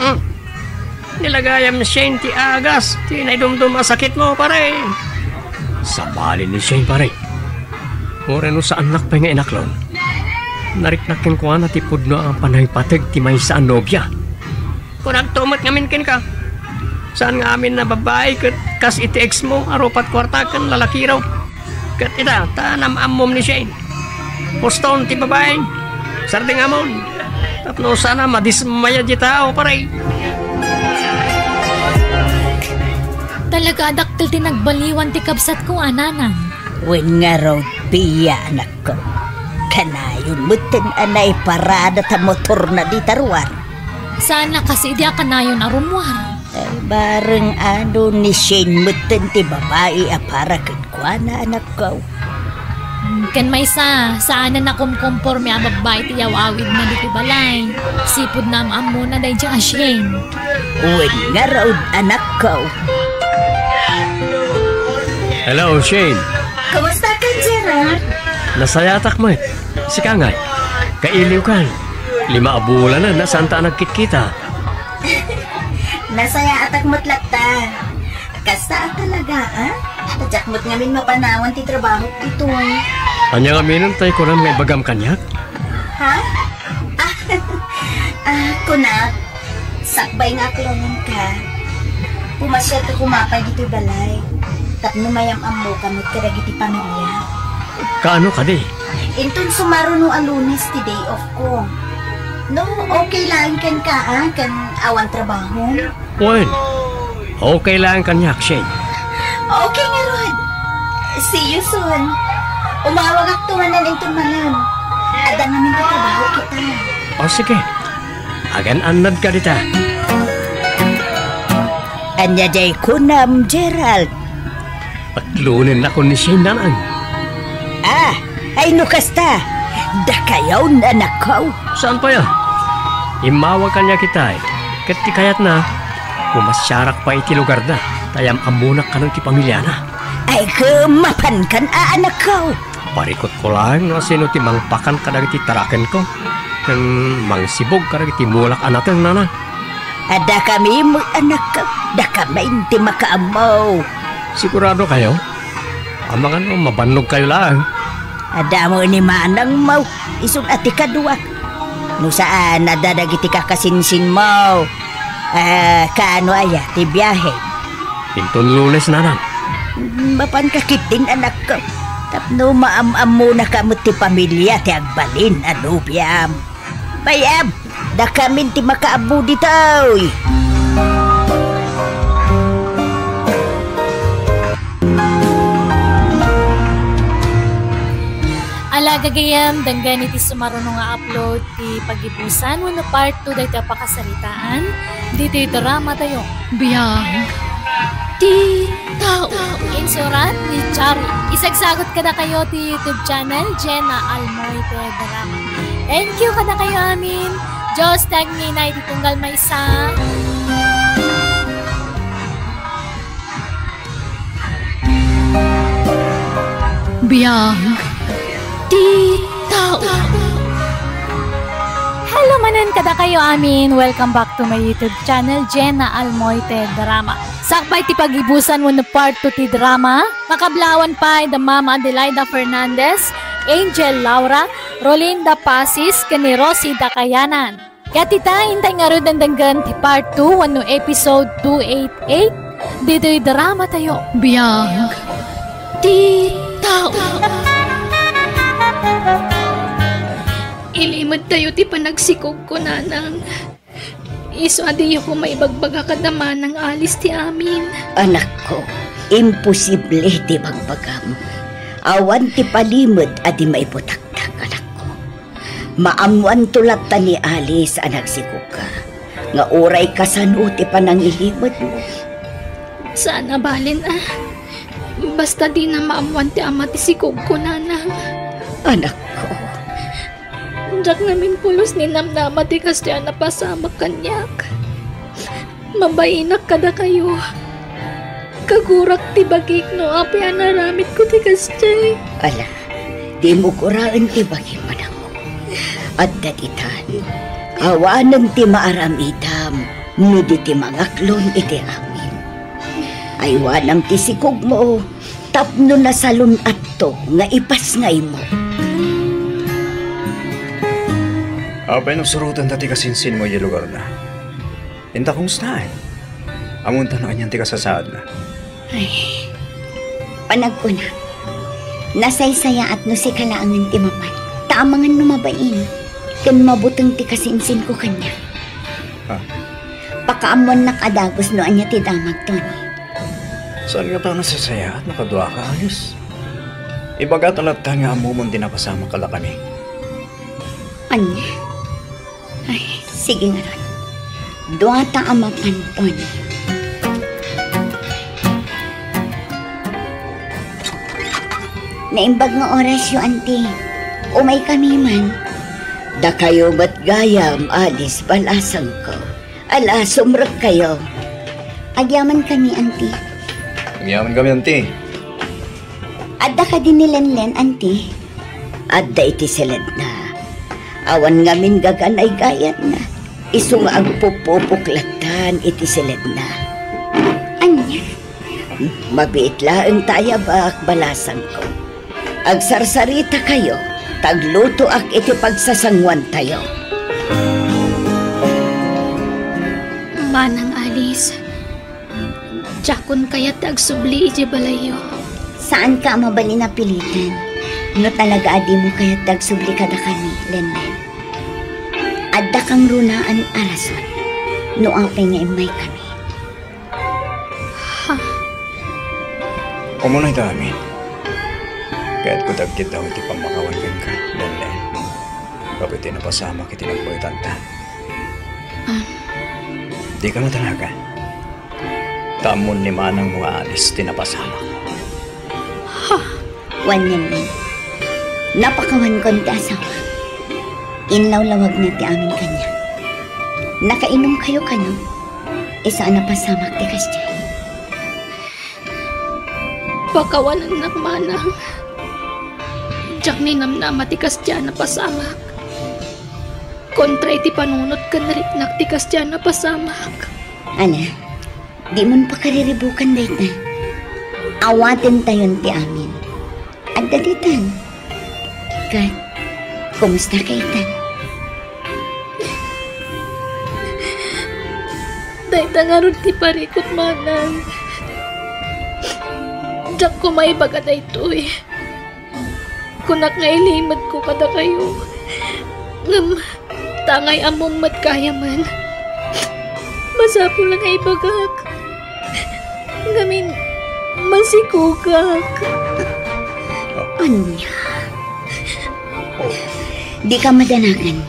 Hmm. Nilagayam Shane ti agas ti naidumdum a sakitmo, pare. Sabali ni Shane, pare. Uray no saannak pay nga inaklon, nariknak kenkuana ti pudno a panangipateg ti maysa a nobia. Kunakto met ngamin kenka, saan nga amin a babbai ket kas iti ex mo a rupat kuarta ken lalakiro. Ket ita, ta nam-ammom ni Shane. Huston ti babai, sardengamon. Tapno saan a madismaya ti tao, pare. Talaga a dakkel ti nagbaliwan ti kabsatko a nanang. Wen ngarud, Pia, anakko. Kanayon metten a naiparada ta motorna dita ruar. Saan a kas idi a kanayon a rummuar. Ay, bareng adu ni Shane metten ti babai a para kenkuana, anakko. Ken maysa, saanen a kumkomporme a babbai ti yaw-awidna ditoy balay. Sipud nam-ammona daydiay a Shane. Wen ngarud, anakko. Hello, Shane. Kumusta ka, Gerald? Nasayatak met. Sika ngay, kailiwkan. Lima a bulanen a saanta a nagkitkita. Nasayaatak met latta. Kasta a talaga, a? Diak met ngamin mapanawan ti trabaho ditoy. Ania ngamin tay kunam nga ibagam kaniak? Ha? Ah, ah, kunak, sakbay nga aklonenka, pumasyalka koma pay ditoy balay tapno mayam-ammoka met kadagiti pamilia. Kaano kadi? Inton sumaruno a Lunes ti day off ko. No, okay laeng kenka, a, ken awan trabahom? Wen, okay laeng kaniak, Shane. Okay ngarud. See you soon. Umawagakto manen inton malam. Adda ngamin ti trabaho kita. O, sige. Agan-annadka dita. Ania diay kunam, Gerald? Aklonennakon ni Shane, nanang. Ah, ay no kasta, dakayon, anakko. Saan pay a? Immawag kaniak itay, ket ti kayatna, pumasyalak pay iti lugarda, ta yam-ammonak kano iti pamiliana. Ay, ket mapankan a, anakko. Parikutko laeng no asino ti mangpakan kadagiti tarakenko, ken mangsibug kadagiti mulak a nateng, nanang. Adda kami met, anakko, dakami ti makaammo. Sigurado kayo? Amangan no mabannog kayo laeng. Adda mo ni manangmo, isun a ti kaduak. No saan, adda dagiti kakasinsinmo. Ah, kaano aya ti biahe? Inton Lunes, nanang. Mapan ka ketdin, anakko. Tapno maam-ammonaka met ti pamilia ti agbalin a nobiam. Bay-am, dakamin ti makaammo ditoy. Ala gagayyem, denggen iti sumaruno nga upload ti pagibusan wenno part two daytoy a pakasaritaan ditoy dramatayo. Biag ti tao. Insurat ni Charo. Isagsagut kadakayo ti YouTube channel, Jenna Almoite Drama. Thank you kadakayo amin. Diyos ti agminay iti tunggal maysa. Biag ti tao. Hello manen kadakayo amin. Welcome back to my YouTube channel, Jenna Almoite Drama. Sakbay ti pagibusan wenno part two ti drama, makablawan pay da Mama Adelaida Fernandez, Angel Laura, Rolinda Pasis, ken ni Rosie Dakayanan. Ket ita, intay ngaruden denggen ti part two wenno episode two eight eight ditoy dramatayo. Biag ti tao. Ilimedtayo ti panagsikogko, nanang. Isu a diyo koma ibagbaga kada manang Alice ti amin. Anakko, imposible ti bagbagam. Awan ti palimed a di maibutaktak, anakko. Maammoanto latta ni Alice a nagsikogka, nga uray kasano ti panangilimedmo. Saan a balen a. Basta dina maammoan ti ama ti sikogko, nanang. Anakko. Diak ngamin pulos ni namnama ti kasdiay a napasamak kaniak. Mabainak kadakayo. Kagurak ti bagik no apay a naaramidko ti kasdiay. Ala, dimo guraen ti bagim, anakko. Adda ditan. Awanen ti maaramidam no di ti mangaklon iti amin. Aywanam ti sikogmo tapno nasalun-atto nga ipasngaymo. Apay no surotenta ti kasinsinmo idiay lugarna? Inta, kumustaen? Ammonta no anian ti kasasaadna? Ay, panagkunak, nasaysayaat no sika laengen ti mapan, ta amangan no mabain ken mabuteng ti kasinsinko kaniak. Ah. Pakaammoannak a dagus no ania ti damag, Tony. Saan ngata a nasaysayaat no kaduaka, Alice? Ibagata latta nga ammomon ti napasamak kadakami. Ania? Ay, sige ngarud. Duata a mapan, Tony. Naimbag nga orasyo, Auntie. Umaykami man. Dakayo met gayam, Alice, balasangko. Ala, sumrekkayo. Agyamankami, Auntie. Agyamankami, Auntie. Adda kadi ni Lenlen, Auntie? Adda iti siledna. Awan ngamin gaganay gayatna. Isu nga agpupupok lattan iti siledna. Ania? Mabiit laeng ta ayabak, balasangko. Agsarsaritakayo, ta aglutoak iti pagsasanguantayo. Manang Alice, diakon kayat ti agsubli idiay balayyo. Saanka a mabalin a pilitan no talaga a dimo kayat ti agsubli kadakami, Lenlen. Adda kangrunaan a rason no apay nga immaykami. Ha? Umunayta amin. Kayatko ti agkiddaw iti pammakawan kenka, Lenlen. Gapu iti napasamak iti nagbaetanta. Ah. Dika matalagan. Ta ammon ni manangmo nga Alice ti napasamak. Ha? Wen, Lenlen. Napakawankon ti asawa. Inlawlawagna ti amin kaniak. Nakainumkayo kano? Isu a napasamak ti kasdiay. Pakawanennak, manang. Diak ninamnama ti kasdiay a napasamak. Kontra iti panunot ken riknak ti kasdiay a napasamak. Ala, dimon pakariribukan dayta. Awatentayon ti amin. Adda ditan. Kat, kumusta kaytan? Dayta ngarud ti parikut, manang. Diak koma ibaga daytoy. Kunak nga ilimedko kadakayo. Ngem, tangay ammom met gayamen. Masapul nga ibagak. Ngamin, masikogak. Ania? Dika madanagan.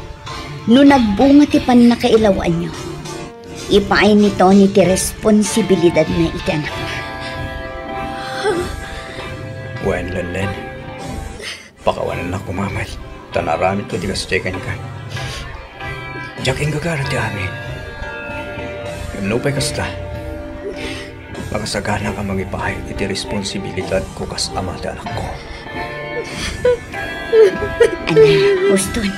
No nagbunga ti pannakailawanyo, ipaay ni Tony ti responsibilidadna iti anakna. Wen, Lenlen, pakawanennak koma met, ta naaramidko ti kastoy kenka. Diak inggagara ti amin. Ngem nupay kasta, makasagana nga mangipaay iti responsibilidadko kas ama ti anakko. Ana, huston,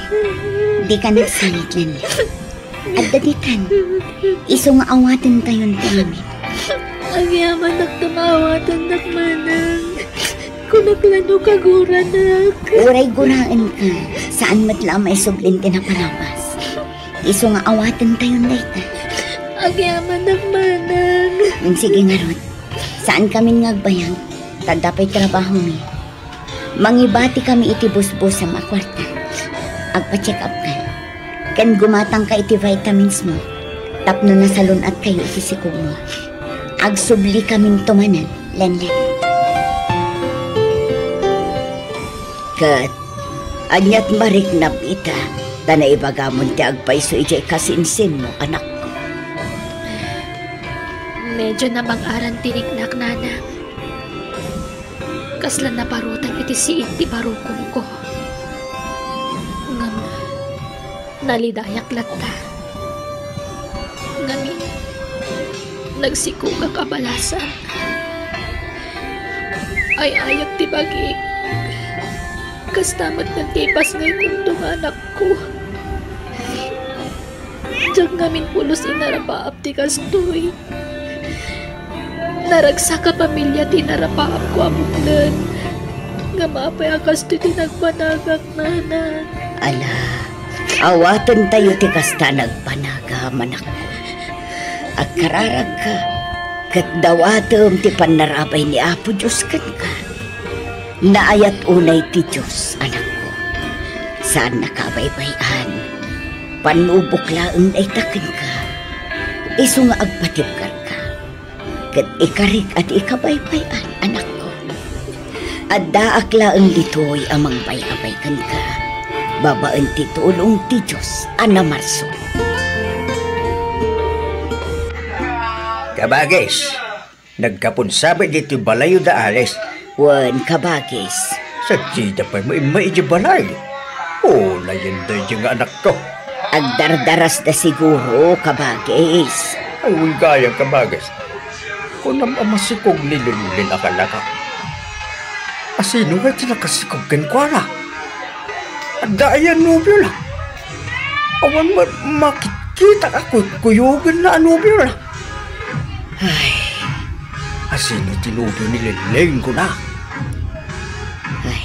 dika nagsangit, Lenlen. Adda ditan. Isu nga awatentayon ti amin. Agyamanak ta maawatennak, manang. Kunak la no kaguranak. Uray guraenka, saan met la a maisublin ti naparabas. Isu nga awatentayon dayta. Agyamanak, manang. Ngem sige ngarud, saankamin nga agbayag, ta adda pay trabahomi. Mangibatikami iti busbusam a kuarta. Agpa-check-upkan. Ken gumatangka iti vitamins mo tapno nasalun-atkayo iti sikogmo. Agsublikaminto manen, Lenlen. Ket, aniat mariknam ita, ta naibagamon ti agpayso idiay kasinsinmo, anakko? Medyo namang-aran ti riknak, nanang. Kasla naparutan iti siit ti barukongko. Ngem, nalidayak latta. Ngamin, nagsikogak a balasan. Ay-ayat ti bagik. Kasta met nagtipas nga ikunto nga anakko. Diak ngamin pulos inarapaap ti kastoy. Naragsak a pamilia ti inarapaapko a buklen. Ngem apay a kastoy ti nagbanagak, nanang? Ala, awatentayo ti kasta a nagbanagam, anakko. Agkararagka, ket dawatem ti pannarabay ni Apo Dios kenka. Naayat unay ti Dios, anakko. Saannaka a baybay-an. Pannubok laeng dayta kenka. Isu nga agpatibkerka. Ket ikarik a di ikabaybay-an, anakko. Addaak laeng ditoy a mangbay-abay kenka. Babaen ti tulong ti Dios a namarsua. Kabagis, nagkapon sa pay ditoy balayyo da Alice. Wen, kabagis. Sadida pay maimmay idiay balay. Unayen daydi nga anakko. Agdardarasda siguro, kabagis. Ay, wen gayam, kabagis. Kunam a masikog ni Lenlen a kanaka. Asino ngay ti nakasikog kenkuana? Adda aya nobiona? Awan ma-, makitkitak a kuykuyogenna a nobiona. Ay, asino ti nobio ni Lenlen, kuna? Ay,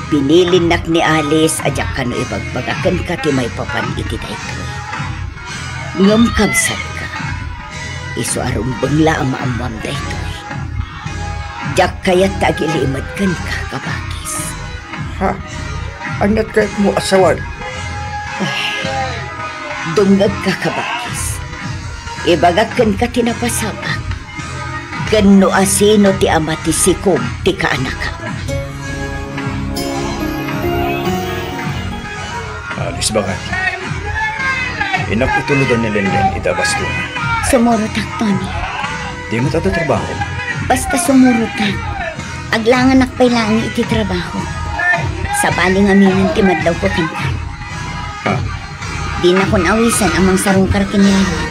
binilinnak ni Alice a diak kano ibagbaga kenka ti maipapan iti daytoy. Ngem kabsatka, isu a rumbeng la a maammoam daytoy. Diak kayat ta agilimed kenka, kabagis. Ha? Aniat kayatmo a sawen? Ay, dungngegka, kabagis. Ibagak kenka ti napasabak. Ken no asino ti ama ti sikog ti kaanakam. Alice, bakay. Innak itulodan ni Lenlen ita bastona. Sumurotak, Tony. Di met adda trabaho? Basta sumurotak. Aglanganak pay laeng iti trabaho. Sabali ngamin ti madlawko kenka. Ha? Dinakon awisan a mangsarungkar ken ni Lenlen.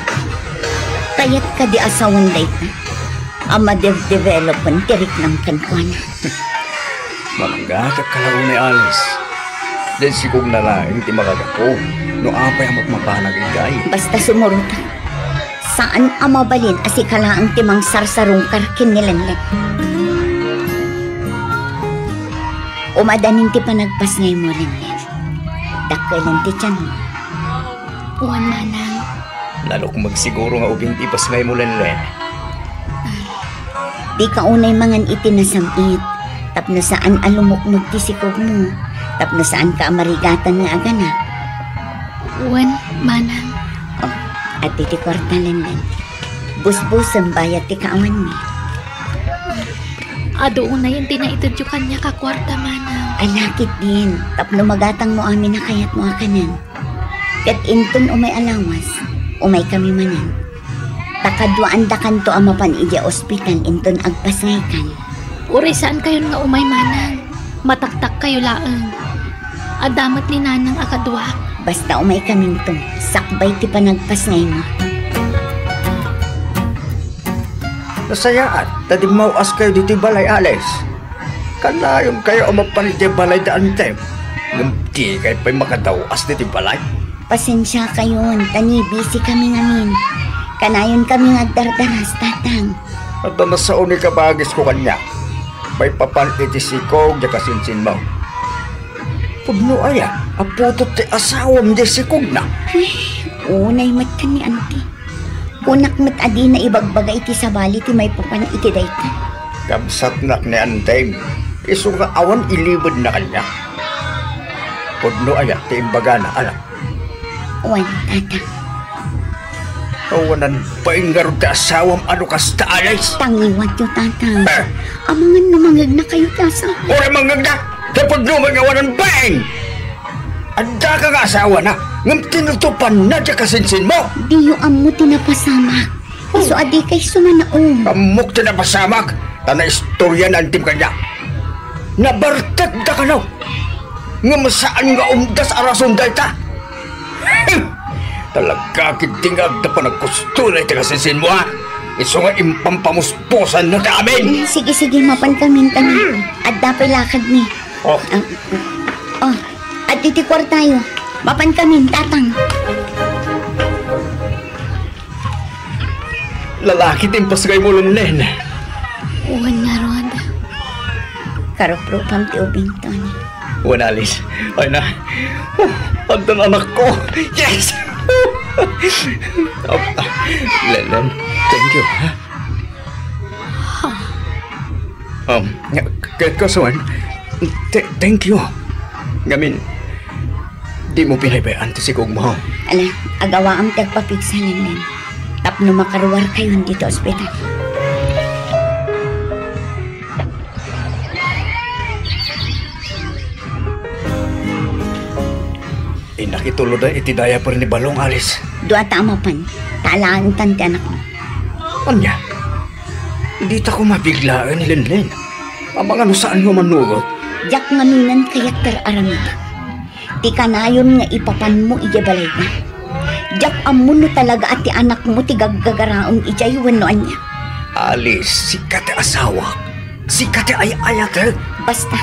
Kayat kadi a sawen dayta a madevdevelopen ti riknam kenkuana. Mananggakak ka la unay, Alice. Diay sikogna laeng ti makagapu no apay a mapmapanag idiay. Basta sumurotak. Saan a mabalin a sika laeng ti mangsarsarungkar ken ni Lenlen. Umadanin ti panagpasngaymo, Lenlen. Dakkelen ti tianmo. Wen, manang. Nalukmeg siguro nga ubing ti ipasngaymo, Lenlen. Dika unay mangan iti nasam-it, tapno saan a lumukmeg ti sikogmo, tapno saanka a marigatan nga aganak. Wen, manang. Oh, adda ti kuarta, Lenlen. Busbusem bayat ti kaawanmi. Adu unayen ti naitedyo kaniak a kuarta, manang. Ala ketdin, tapno magatangmo amin a kayatmo a kanen. Ket inton umay a lawas, umaykami manen. Ta kaduaandakanto a mapan idiay ospital inton agpasngaykan. Uray saankayon nga umay, manang. Mataktakkayo laeng. Adda met ni nanang a kaduak. Basta umaykaminto, sakbay ti panagpasngaymo. Nasayaat ta dimmaw-askayo ditoy balay, Alice. Kanayonkayo a mapan idiay balay da Antem. Ngem dikay pay makadaw-as ditoy balay. Pasensiakayon, ta ni-busy kami ngamin. Kanayonkami nga agdardaras, Tatang. Adda nasao ni kabagisko kaniak. Maipapan iti sikog diay kasinsinmo. Pudno aya a putot ti asawam diay sikogna? Ay, unay met ken ni Auntie. Kunak met a dina ibagbaga iti sabali ti maipapan iti dayta. Kabsatnak ni Antem, isu nga awan ilibedna kaniak. Pudno aya ti imbagana, anak? Wen, Tata. Awanan bain ngarud ti asawam a no kasta, Alice? Tangiwatyo, Tata. Eh! Amangan no mangegnakayo ti asawa. Uray mangngegna! Ti pudno met nga awanan bain! Addaka nga asawana, ngem tinutopanna ti kasinsinmo! Diyo ammo ti napasamak. Isu a dikay sumanaom. Ammok ti napasamak, ta naistorya ni Antem kaniak. Nabartekda kano. Ngem saan nga umdas a rason dayta. Talaga ketdi nga adda panagkustona iti kasinsinmo, a? Isu nga impampamuspusanna ti amin. Sige, sige, mapankamin, Tatang. Adda pay lakadmi. Oh. Ah, oh, adda ti kuartayo. Mapankamin, Tatang. Lalaki ti impasngaymo, Lenlen. Wen ngarud. Karuprupam ti ubing, Tony. Wen, Alice. Ay na. Oh, addan anakko. Yes! Oh, ah, Lenlen, thank you, ha? Um, k-, kasuan, th-, thank you. Ngamin, dimo pinaybay-an ti sikogmo. Ala, agawaam ti agpapigsa, Lenlen. Tapno makaruarkayon ditoy ospital. Innak itulod iti diaper ni Balong, Alice. Dua ta a mapan, ta alaentan ti anakmo. Ania? Dita koma biglaen ni Lenlen. Amangan no saanyo a mannugot. Diak ngamin kayat ti ar-aramidek. Ti kanayon nga ipapanmo idiay balayda. Diak ammo no talaga a ti anakmo ti gaggagaraem idiay wenno ania. Alice, sika ti asawak. Sika ti ay-ayatek. Basta,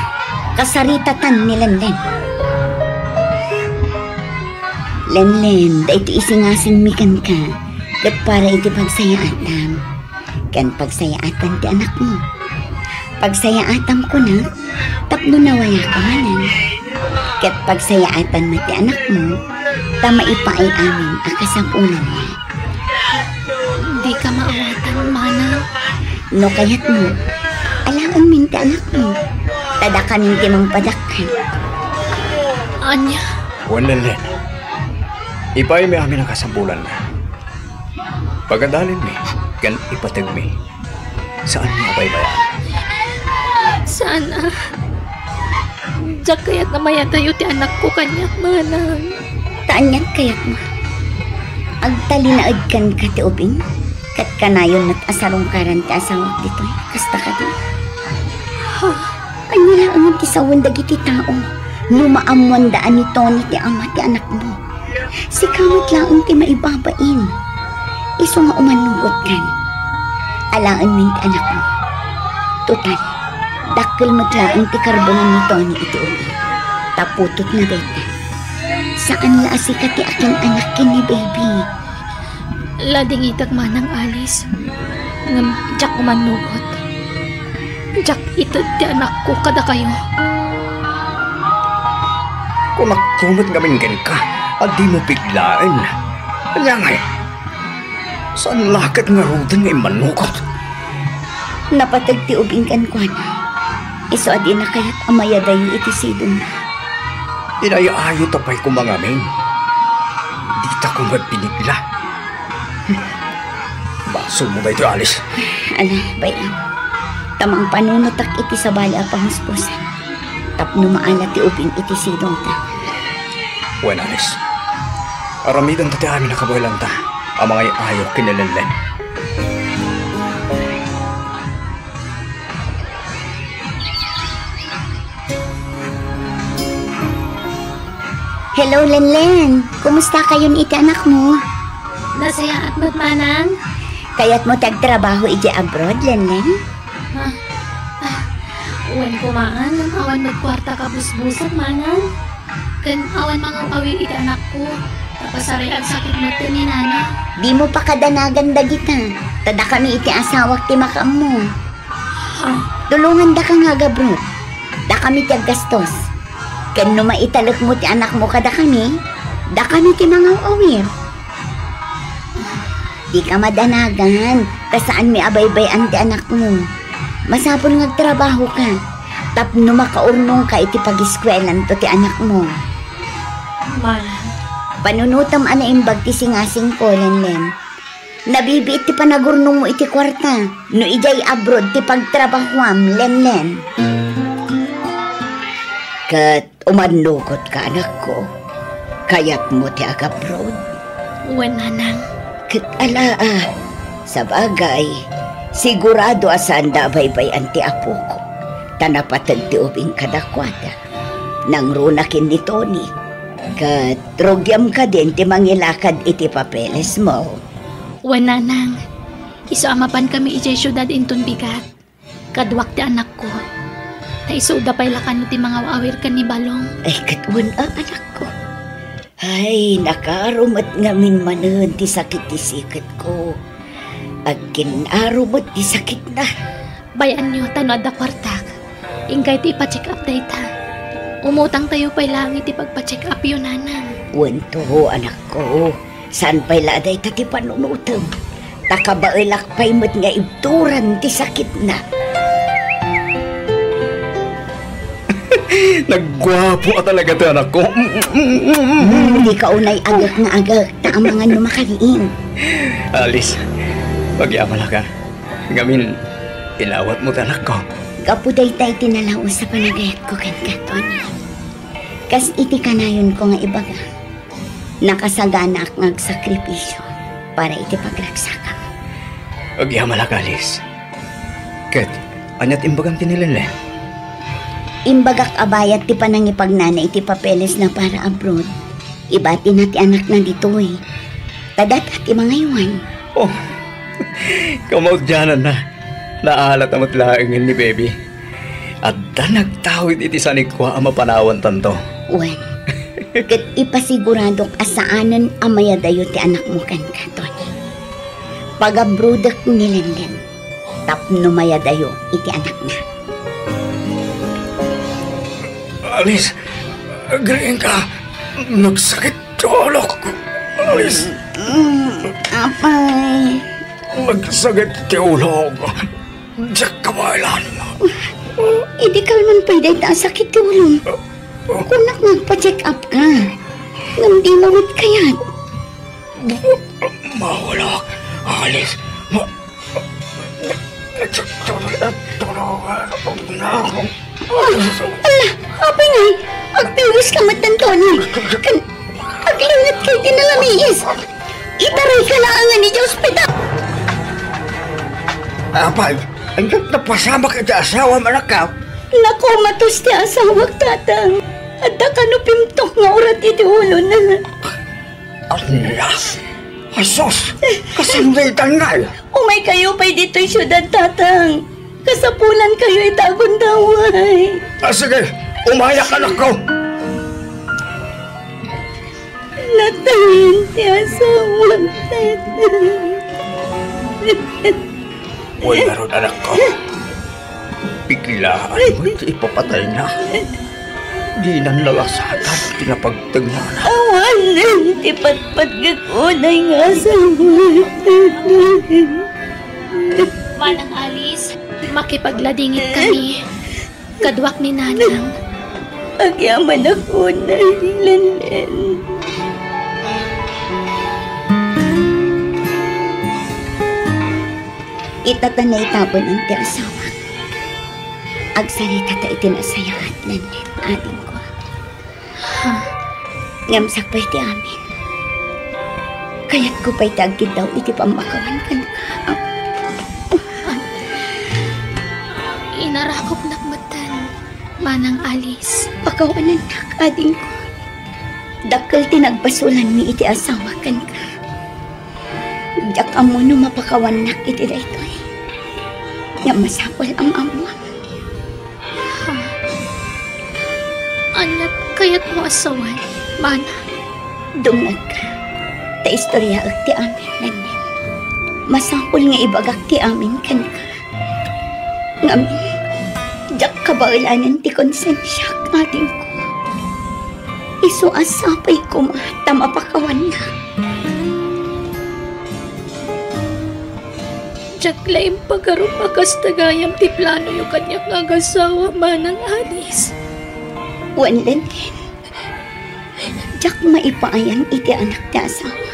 kasaritatan ni Lenlen. Lenlen, daytoy isingasingmi kenka, ket para iti pagsayaatam. Ken pagsayaatan ti anakmo. Pagsayaatam koma, tapno nawayaka manen. Ket pagsayaatan met ti anakmo, ta maipaay amin a kasapulanna. Dika maawatan, manang. No kayatmo, alaenmin ti anakmo. Ta dakamin ti mangpadakkel. Ania? Wen, Lenlen. Ipaaymi amin a kasapulanna. Pagadalinmi ken ipategmi. Saan nga abaybayaan. Saan a. Diak kayat a mayadayo ti anakko kaniak, manang. Ta aniat kayatmo? Agtalinaed kenka ti ubing? Ket kanayon met a sarungkaran ti asawak ditoy. Kasta kadi? Ha? Ania laengen ti sawen dagiti tao no maammoanda a ni Tony ti ama ti anakmo? Sika met laeng ti maibabain. Isu nga umannugotkan. Alaenmin ti anakmo. Total, dakkel met laeng ti karbongan ni Tony iti ubing. Ta putotna dayta. Saan la a sika ti akin-anak ken ni baby. Ladingitek manang Alice, ngem diak umannugot. Diak ited ti anakko kadakayo. Kunakko met ngamin kenka a dimo biglaen. Ania ngay? Saan la ket ngaruden nga immannugot? Napateg ti ubing kenkuana. Isu a dina kayat a mayadayo iti sidongna. Inay-ayota pay koma ngamin. Dita koma binigla. Basolmo daytoy, Alice. Ala, bay-am. Ta mangpanunotak iti sabali a panghusbosan tapno maala ti ubing iti sidongta. Wen, Alice. Aramidenta ti amin a kabaelanta a mangay-ayo ken ni Lenlen. Hello, Lenlen. Kumusta kayon iti anakmo? Nasayaat met, manang. Kayatmo ti agtrabaho idiay abroad, Lenlen? Ah, ah, wen koma, ngem awan met kuarta kabusbusat, manang. Ken awan mangaw-awir iti anakko, ta pasaray agsakit met ni nana. Dimo pakadanagan dagita, ta dakami iti asawak ti makaammo. Ha? Tulongandaka nga agabroad. Dakami ti aggastos. Ken no maitalekmo ti anakmo kadakami, dakami ti mangaw-awir. Dika madanagan, ta saanmi a baybay-an ti anakmo. Masapul nga agtrabahoka tapno makaurnongka iti pagiskuelanto ti anakmo. Manang. Panunotem a naimbag ti singasingko, Lenlen. Nabibiit ti panagurnongmo iti kuarta no idiay abroad ti pagtrabahoam, Lenlen. Ket umannugotka, anakko. Kayatmo ti agabroad? Wen, nanang. Ket ala a, sabagay, sigurado a saanda a baybay-an ti apok, ta napateg ti ubing kadakuada. Nangruna ken ni Tony. Ket rugiam kadin ti mangilakad iti papelesmo. Wen, nanang. Isu a mapankami idiay siudad inton bigat. Kaduak ti anakko. Ta isuda pay la kano ti mangaw-awir ken ni Balong. Ay, ket wen a, anakko. Ay, nakaaro met ngamin manen ti sakit ti siketko. Agkin-aro met ti sakitna. Bay-anyo ta no adda kuartak, inkayto ipa-check up dayta. Umutangtayo pay laeng iti pagpa-check upyo, nanang. Wen to, anakko. Saan pay la a dayta ti panunotem, ta kabaelak pay met nga ibturan ti sakitna. Nagguapo a talaga ti anakko. Hmm, dika unay agek nga agek, ta amangan no makariing. Alice, agyamanak a. Ngamin, inawatmo ti anakko. Gapu dayta iti nalaus a panagayatko kenka, Tony. Kas iti kanayonko nga ibaga, nakasaganaak nga agsakripisio para iti pagragsakam. Agyamanak, Alice. Ket, ania ti imbagam ken ni Lenlen? Imbagak a bayat ti panangipagnana iti papelesna para abroad, ibatina ti anakna ditoy. Ta data ti mangaywan. Oh, kamaudiananna. Naalata met laengen ni Baby. Adda nagtawid iti sanikua a mapanawantanto. Wen, ket ipasiguradok a saanen a mayadayo ti anakmo kenka, Tony. Pagabrodek ni Lenlen tapno mayadayo iti anakna. Alice, agriingka. Nagsakit ti ulok. Alice. Mm, apay. Nagsakit ti ulok. Diak kabaelan. Idi kalman pay dayta a sakit ti ulom. Kunak nga agpa-check up ka. Ngem dimo met kayat. Mawala, Alice. Ma-, Ala, apay ngay, agpiwis ka met, Tony. Ken aglinget ka iti nalamiis. Itarayka laengen idiay ospital. Apay, ania ti napasamak iti asawam, anakko? Nakomatos ti asawak, Tatang. Adda kano pimtok nga urat iti ulona. Ala! Jesus! Kasano dayta ngay? Umaykayo pay ditoy siudad, Tatang. Kasapulankayo ita a gundaway. Ah, sige, umayak, anakko. Patayen ti asawak, tatay. Wen ngarud, anakko. Biglaan met ti ipapatayna. Dinan lalasatan ti napagtengnana. Awanen ti patpatgek unay nga asawa. Manang Alice, makipagladingit kami. Kaduak ni Nanang. Agyamanak unay, Lenlen. Ita ta naitabunan ti asawak. Agsarita ta iti nasayaat, Lenlen, adingko. Ha? Ngem sakbay ti amin, kayatko pay ti agkiddaw iti pammakawan kenka. Inarakupnak metten, Manang Alice. Pakawanennak, adingko. Dakkel ti nagbasolanmi iti asawa kenka. Diak ammo no mapakawannak iti daytoy. Ngem masapul a maammoam. Ha? Ania ti kayatmo a sawen, Manang? Dumngegka. Ta istoriaek ti amin, Lenlen. Masapul nga ibagak ti amin kenka. Ngamin, diak kabaelanen ti konsensiak, adingko. Isu a sapay koma ta mapakawannak. Diak la impagarup a kasta gayam ti planoyo kaniak nga agasawa, Manang Alice. Wen, Lenlen, diak maipaayan iti anak ti asawa.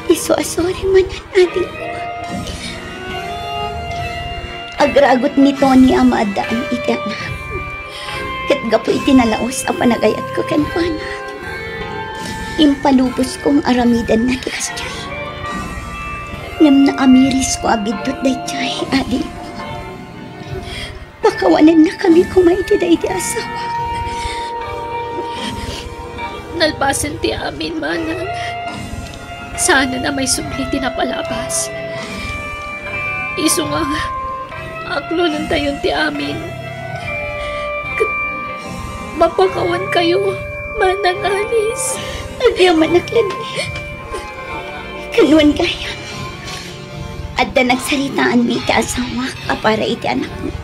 Isu a sorry manen, adingko. Agragut ni Tony a maaddaan iti anak. Ket gapu iti nalaus a panagayatko kenkuana, impalubosko nga aramidenna ti kasdiay. Ngem naamirisko a biddut daydiay, adingko. Pakawanennakami koma iti daydi a sawak. Nalpasen ti amin, Manang. Saanen a maisubli ti napalabas. Isu nga, aklonentayon ti amin. Ket mapakawankayo, Manang Alice. Agyamanak, Lenlen. Ken wen gayam, adda nagsaritaanmi iti asawak a para iti anakmo.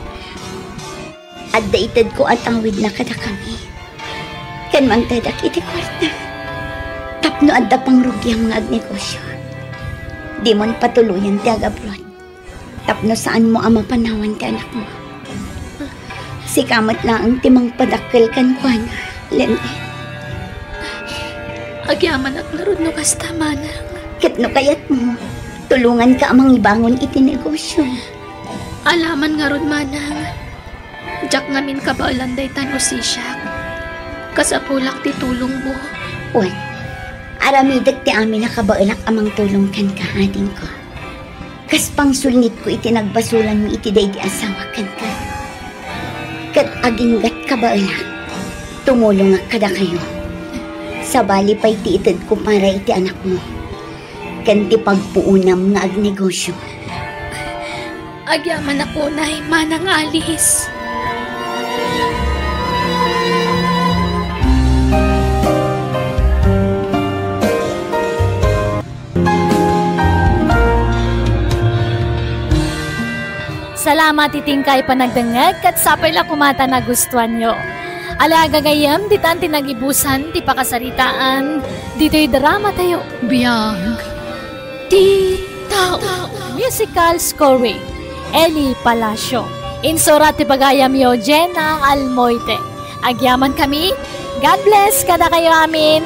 Adda itedko a tawidna kadakami ken mangtedak iti kuarta tapno adda pangrugiam nga agnegosio. Dimon patuloyen ti agabroad tapno saanmo a mapanawan ti anakmo. Sika met laeng ti mangpadakkel kenkuana, Lenlen. Agyamanak ngarud no kasta, Manang. Ket no kayatmo, tulonganka a mangibangon iti negosio. Alaman ngarud, Manang. Diak ngamin kabaelan dayta no sisiak. Kasapulak ti tulongmo. Wen, aramidek ti amin a kabaelak a mangtulong kenka, adingko. Kas pangsulngitko iti nagbasolanmi iti daydi a sawak kenka. Ket aginggat kabaelak, tumulongak kadakayo. Sabali pay ti itedko para iti anakmo ken ti pagpuonam nga agnegosio. Agyamanak unay, Manang Alice. Salamat iti inkay panagdengngeg ket sapay la koma ta nagustuanyo. Ala, gagayyem, ditan ti nagibusan ti pakasaritaan ditoy dramatayo. Biag ti tao. Musical scoring, Eli Palacio. Insurat ti pagayamyo, Jenna Almoite. Agyamankami. God bless kadakayo amin.